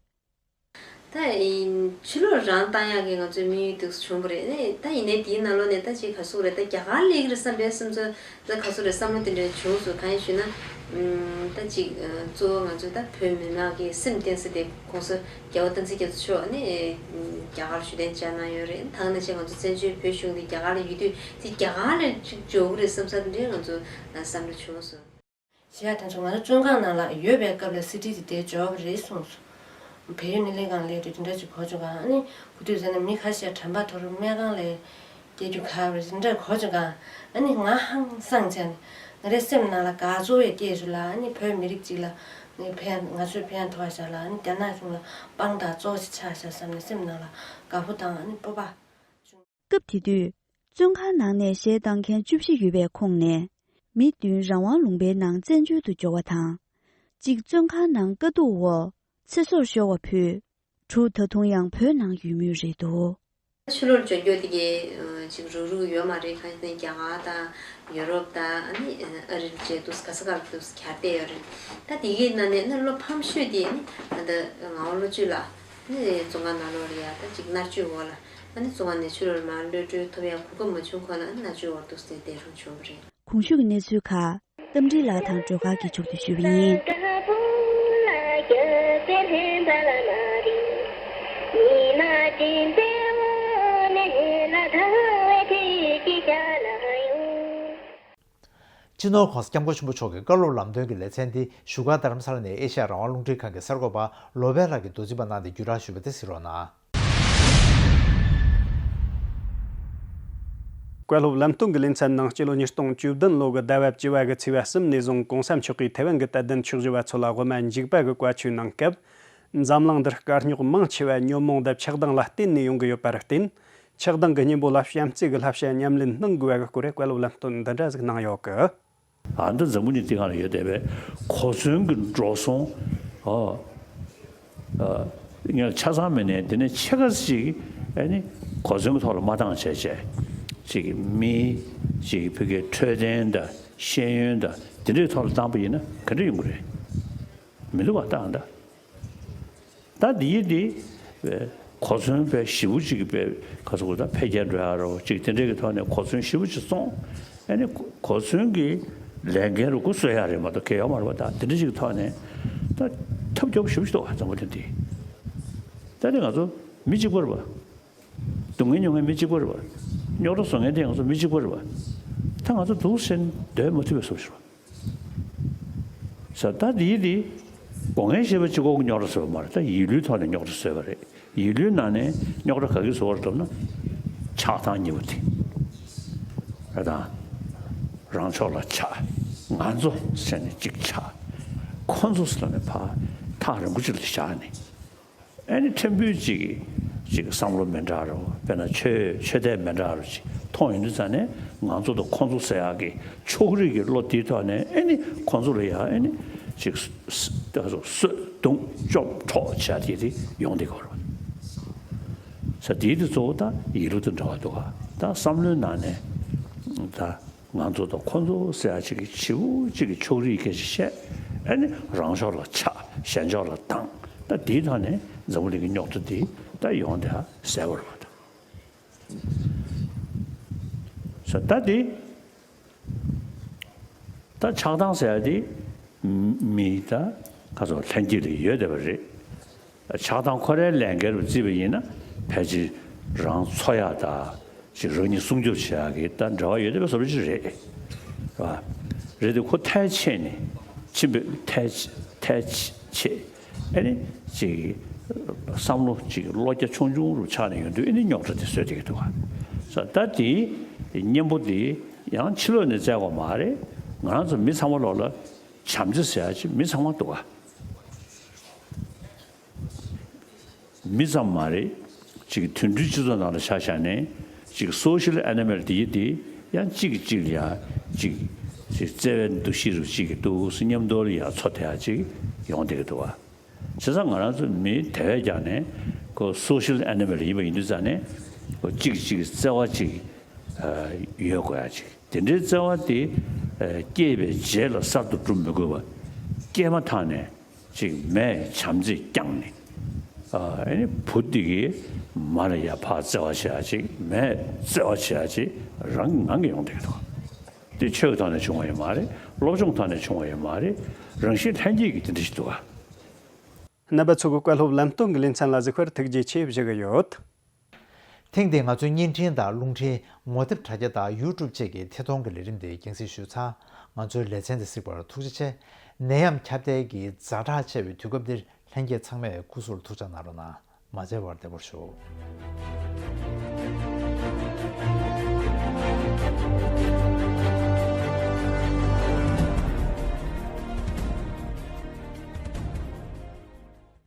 ད་ཕྱི་ལོགས་རང་བཏང་ཡག་གི་ང་ཚོའི་དམིགས་ཡུལ་འདུག་སེ་བྱུང་བ་རེད། ནས་ད་ཡིན་ནའི་དེའི་ནང་ལོགས་ནས་ད་ཅིག་ག་ཟེར་རེད། ད་རྒྱ་གར་སླེབས་ཀྱི་རེད་བསམ་པའི་སེམས་ཚོར་ད་ག་ཟེར་རེད་བསམ་བློ་དེ་འདྲ་བྱུང་སོང་། གང་ཡིན་ཞུས་ན། ད་ཅིག་གཙོ་བོ་ང་ཚོ་ད་བོད་མི་མང་གི་སེམས་གཏིང་ས་དེ་༸གོང་ས་རྒྱལ་བ་བསྟན་འཛིན་རྒྱ་མཚོ་མཆོག་ནས་རྒྱ་གར་ལ་བཞུགས་གདན་འཇགས་གནང་ཡོད་རེད། ད་ག་ནང་བཞིན་ང་ཚོ་བཙན་བྱོལ་བོད་གཞུང་དེ་རྒྱ་གར་ལ་ཡོད་དུས་དེ་རྒྱ་གར་ལ་ཅིག་འབྱོར་གི་རེད་བསམ་ས་དེ་འདྲའི་ང་ཚོ་བསམ་བློ་བྱུང་སོང་། གཞས་དེ་ཚོ་ང་ཚོ་བཙོན་ཁང་ནང་ལ་ཡོད་པའི་སྐབས་ལ་སི་ཌི་དེ་དེ་འབྱོར་བ་རེད་གསུངས་སོང་། བལ་ཡུལ་ནས་ལས་ཀ་ལས་དུས་དེ་འདྲ་ཅིག་གོ་བྱུང་ག་ཨ་ནི་གོ་དུས་ཟེར་ན་མི་ཁ་ཤས་དྲན་པ་དོར་སྨན་ཁང་ལ་སྐྱེལ་རྒྱུ་ག་རེ་དེ་འདྲ་གོ་བྱུང་ག་ཨ་ནི་ང་ཧང་སངས་བྱས་ནས་ང་རའི་སེམས་ནང་ལ་དགའ་ཚོར་ཡང་སྐྱེས་བྱུང་ལ། ཨ་ནི་བོད་མི་རིགས་གཅིག་ལ་ནི་ཕན་ང་ཚོས་ཕན་ཐོགས་བཞག་ལ། ཨ་ནི་རྒྱ་ནག་གཞུང་ལ་དཔང་རྟགས་གཙོ་བོ་ཞིག་ཆགས་བཞག་བསམ་ནས་སེམས་ནང་ལ་དགའ་པོ་དང་ཨ་ནི་སྤོབས་པ། སྐབས་དེ་དུས། བཙོན་ཁང་ནང་ནས་གཞས་བཏང་མཁན་བཅུ་བཞི་ཡོད་པའི་ཁོངས་ནས། མི་བདུན་རང་དབང་ལུང་པའི་ནང་བཙན་བྱོལ་དུ་འབྱོར་བ་དང་། གཅིག་བཙོན་ཁང་ནང་དཀའ་སྡུག་འོག་ཚེ་སྲོག་ཤོར་བ་ཕུད། དྲུག་ད་དུང་ཡང་བོད་ནང་ཡོད་མུས་རེད་འདུག། ཕྱི་ལོགས་འབྱོར་རྒྱུ་དེ་གའི་ཅིག་རུག་རུག་ཡོད་མ་རེད། གང་ཡིན་ཟེར་ན་རྒྱ་གར་དང་ཡུ་རོབ་དང་ཨ་ནི་ཨ་རིར་བཅས་འདུག་ག་ས་གར་འདུག་གྱར་བསྡད་ཡོད་རེད། ད་དེ་གའི་ནང་ནས་ནི་བློ་ཕམ་ཤོས་དེ་ནི་ད་ལྟ་ངག་དབང་བློ་གྲོས་ལགས་ནི་བཙོན་ཁང་ནང་ལོགས་ལ་ཡ་ད་ཅིག་མནར་གཅོད་འོག་ལ་ཨ་ནི་བཙོན་ཁང་ནས་ཕྱི་ལོགས་ལ་མར་གློད་གྲོལ་ཐོབ་ཡ་གོ་སྐབས་མ་བྱུང་གོང་ལ་ཨ་ནི་མནར་གཅོད་འོག་འདུག་སེ་བསྡད་རུང་བྱུང་བ་རེད། གོང་ཞུས་ཀྱི་གནས་ཚུལ་ཁག་རྟ་མགྲིན་ལགས་དང་སྒྲོལ་དཀར་གྱིས་ཕྱོགས་བསྡུས་ཞུས་པ་ཡིན། སྤྱི་ནོར་༸གོང་ས་༸སྐྱབས་མགོན་ཆེན་པོ་མཆོག་གི་བཀའ་སློབ་ལམ་སྟོན་གྱི་ལེ་ཚན་འདི་བཞུགས་སྒར་རྡ་རམ་ས་ལ་ནས་ཨེ་ཤ་ཡ་རང་དབང་རླུང་འཕྲིན་ཁང་གི་གསར་འགོད་པ་ལོ་པཎ་ལགས་ཀྱིས་མདོ་འཛིན་པ་གནང་སྟེ་བརྒྱུད་བསྒྲགས་ཞུས་པ་དེ་གཟིགས་རོགས་གནང་། བཀའ་སློབ་ལམ་སྟོན་གྱི་ལེ་ཚན་ནང་སྤྱི་ལོ་ཉིས་སྟོང་བཅུ་བདུན་ལོ་གི་ཟླ་བ་བཅུ་བ་གི་ཚེས་པ་གསུམ་ནས་བཟུང་༸གོང་ས་མཆོག་གིས་ཐའེ་ཝན་གྱི་དད་ལྡན་ཆོས་ཞུ་བ་ཚོ་ལ་དབུ་མ་འཇིགས་པ་གི་བཀའ་ཆོས་གནང་སྐབས། འཛམ་གླིང་འདིར་དཀའ་རྙོག་མང་ཆེ་བ་ཉོན་མོངས་དང་ཆགས་སྡང་ལ་བརྟེན་ནས་ཡོང་གི་ཡོད་པར་བརྟེན། ཆགས་སྡང་གི་གཉེན་པོ་ལ་བྱམས་བརྩེ་གི་བསླབ་བྱ་ཉམས་ལེན་གནང་དགོས་པ་གི་སྐོར་བཀའ་སློབ་ལམ་སྟོན་འདི་འདྲ་ཟིག་གནང་ཡོད་གི། ཨ་འདི་འཛམ་བུ་གླིང་འདི་སྒང་ལ་ཡོད་བསྡད་པའི་གོ་མཚོན་གྱི་འགྲོ་སོང་། ཨོ། ཨ། ངས་ཆ་ཚང་མིན་ནས་འདི་ནས་ཕྱེད་ཀ་ཅིག་ཨ་ནི་གོ་མཚོན་གྱི་ཐོག་ལ་མ་བཏང་བྱས་བྱས། ཅིག་མི་ཅིག་ཕ་གིའི་འཕྲོད་བསྟེན་དང་ཤེས་ཡོན་དང་འདི་འདྲའི་ཐོག་ལ་བཏང་པ་ཡིན་ན་ག་འདྲ་ཡོང་གི་རེད། མི་འདུག་བ་བཏང་ད། ད་འདིའི་འདི་གོ་མཚོན་དཔེ་ཞེ་པོ་ཅིག་དཔེ་ག་ཚོད་ད་འཕེལ་རྒྱས་འགྲོ་ཡ་རོ་ཅིག་དེ་འདྲའི་གི་ཐོག་ནས་གོ་མཚོན་ཞེ་པོ་ཅིག་བཙོང་། ཨ་ནི་གོ་མཚོན་གྱི་ལས་འགན་རུ་གུ་གསོ་ཡ་རེད་མ་གཏོགས་གལ་ཡོད་མ་རེད་པ། ད་དེ་འདྲ་ཅིག་གི་ཐོག་ནས་ད་ཐབས་སྐྱོ་པོ་ཞེ་པོ་ཅིག་འདུག་བ་འཛམ་བུ་གླིང་འདི། ད་ནི་ང་ཚོ་མི་གཅིག་པ་རེད་པ། སྡུག་བསྔལ་མྱོང་མཁན་མི་གཅིག་པ་རེད་པ། རྙོག་དྲ་བཟོ་མཁན་དེ་ང་ཚོ་མི་གཅིག་པ་རེད་པ། ད་ང་ཚོ་འདུག་སེ་སྡོད་མ་ཐུབ་པའི་བཟོ་ཞིག་རེད་པ། ས་ད་འདིའི་འདི། སྒོ་ངའི་ཤེས་པ་གཅིག་པོ་རྙོག་དྲ་བཟོས་པ་མ་རེད། ད་ཡིད་བློའི་ཐོག་ནས་རྙོག་དྲ་བཟོས་པ་རེད། ཡིད་བློའི་ནང་ནས་རྙོག་དྲ་ག་གི་བཟོ་བར་བཏབ་ན། ཆགས་སྡང་གཉིས་པོ་དེ། རེད་དང་། རང་ཕྱོགས་ལ་ཆགས། ང་ཚོ་ཟེར་ནས་གཅིག་ཆགས། ཁོ་ཚོ་ཟེར་ནས་ཕར་ཐག་རིང་པོ་ཅིག་ལ་བཞག་ནས། ཨ་ནི་ཕྲན་བུ་ཅིག་ཅིག་བསམ་བློ་མི་འདྲ་རུ་དཔེར་ན་ཆོས་ཆོས་དད་མི་འདྲ་རུ་ཅིག་མཐོང་ཡོང་དུས་ཙང་ནས་ང་ཚོ་དང་ཁོང་ཚོ་ཟེར་ཡག་གི་ཕྱོགས་རིས་ཀྱི་བློ་དེའི་ཐོག་ནས་ཨ་ནི་ཁོང་ཚོ་ལ་ཡ་ཨ་ནི་ཅིག་ད་གཟོད་གསོད་རྡུང་བཅོམ་འཕྲོག་བྱ་དེ་དེ་ཡོང་དེ་གོ་རུ། ས་དེའི་དེ་གཙོ་བོ་ད་ཡིད་བློ་དང་འབྲེལ་བ་འདུག་ག་ད་བསམ་བློའི་ནང་ནས་ད། ང་ཚོ་དང་ཁོ་ཚོ་ཟེར་ཡ་ཅིག་གི་བྱིའུ་གཅིག་གི་ཕྱོགས་རིས་སྐད་ཆ་བཤད། ཨ་ནི་རང་ཕྱོགས་ལ་ཆགས་གཞན་ཕྱོགས་ལ་སྡང་། ད་དེའི་ཐོག་ནས་འཛམ་བུ་གླིང་གི་རྙོག་དྲ་དེ་ད་ཡོང་དེ་ཧ་གསལ་པོ་རེད་པ་ད། ས་ད་དེ་ད་ཆགས་སྡང་ཟེར་ཡ་དེ་མི་ད་ག་ཚོད་ལྷན་སྐྱེས་ལ་ཡོད་བསྡད་པ་རེད། ཆགས་སྡང་ཁོ་རའི་ལས་འགན་རུ་བརྩིས་པ་ཡིན་ན་ཕལ་ཆེར་རང་འཚོ་ཡག་དང་ཅིག་རང་ཉིད་སྲུང་སྐྱོབ་བྱེད་ཡག་གི་ད་འབྲེལ་བ་ཡོད་བསྡད་པའི་བཟོ་འདྲ་ཅིག་རེད། རེད་པ། རེད་དེ་ཁོ་ཐལ་ཆད་ནས་ཕྱིན་པའི་ཐལ་ཐལ་ཆད་ཨ་ནི་ཅིག་བསམ་བློ་ཅིག་བློ་རྒྱ་ཆུང་ཆུང་རུ་ཆགས་ནས་ཡོང་དུས་ཨ་ནི་རྙོག་དྲ་དེ་བཟོས་བསྡད་ཀྱི་འདུག་ག་ས་ད་དེའི་གཉེན་པོ་དེ་ཡང་ཕྱི་ལོགས་ནས་བཙལ་དགོས་མ་རེད། ང་རང་ཚོ་མི་ཚང་མ་ལོག་ལ་བྱམས་བརྩེ་ཟེར་ཡག་ཅིག་མི་ཚང་མ་འདུག་ག་མི་ཙམ་མ་རེད། ཅིག་དུད་འགྲོའི་སྤྱི་ཚོགས་ནང་ལ་ཆ་བཞག་ནས་ཅིག་སོ་ཤལ་ཨེ་ནི་མལ་དེ་ཡི་དེ་ཡང་གཅིག་གིས་གཅིག་ལ་ཡ་ཅིག་ཅིག་བརྩེ་བའི་འདུ་ཤེས་རུ་ཅིག་གི་འདུག་སེ་མཉམ་དུ་ལ་ཡ་འཚོ་བསྡད་ཡ་ཅིག་ཡོང་བསྡད་ཀྱི་འདུག་བ། བྱས་ཙང་ང་རང་ཚོ་མི་དེ་བས་ཀྱང་ནས་ཁོ་སོ་ཤལ་ཨེ་ནི་མལ་ཡིན་པ་ཡིན་དུས་ཙང་ནས་ཁོ་གཅིག་གིས་གཅིག་གི་བརྩེ་བ་ཅིག་ཡོད་དགོས་ཡ་ཅིག་དེ་འདྲའི་བརྩེ་བ་དེ་སྐྱེས་པའི་རྗེས་ལ་གསར་དུ་སྒྲུབ་མི་དགོས་པ། སྐྱེས་མ་ཐག་ནས་ཅིག་མས་བྱམས་བརྩེ་བསྐྱངས་ནས། ཨ་ནི་བུ་དེ་གིས་མ་ལ་ཡ་ཕར་བརྩེ་བ་བྱེད་ཡ་ཅིག་མས་བརྩེ་བ་བྱེད་ཡ་ཅིག་རང་གི་ངང་གིས་ཡོང་བསྡད་ཀྱི་འདུག་དེ་ཆོས་ཀྱི་ཐོག་ནས་བྱུང་བ་ཡོད་མ་རེད། སློབ་སྦྱོང་ཐོག་ནས་བྱུང་བ་ཡོད་མ་རེད། རང་བཞིན་ལྷན་སྐྱེས་ཀྱི་དེ་འདྲ་ཞིག་འདུག་ག་རྣམ་པ་ཚོ་གི་བཀའ་སློབ་ལམ་སྟོན་གྱི་ལེ་ཚན་ལ་གཟིགས་པར་ཐུགས་རྗེ་ཆེ་ཞུ་གི་ཡོད། ཐེངས་འདིའི་ང་ཚོའི་བརྙན་འཕྲིན་དང་རླུང་འཕྲིན། ངོ་དེབ་དྲ་རྒྱ་དང་ཡུ་ཊུབ་བཅས་ཀྱི་ཐད་གཏོང་གི་ལས་རིམ་དེ་རྒྱང་སྲིང་ཞུས་ཚར། ང་ཚོའི་ལེ་ཚན་དེ་གཟིགས་པར་ཐུགས་རྗེ་ཆེ། ནད་ཡམས་ཁྱབ་གདལ་གྱི་ཛ་དྲག་ཆེ་བའི་དུས་སྐབས་འདིར་ལྷན་རྒྱས་ཚང་མས་སྐུ་གཟུགས་ལ་ཐུགས་ཅག་གནང་རོགས་གནང་། མ་བརྗེད་པར་བདེ་པོར་བཞུགས།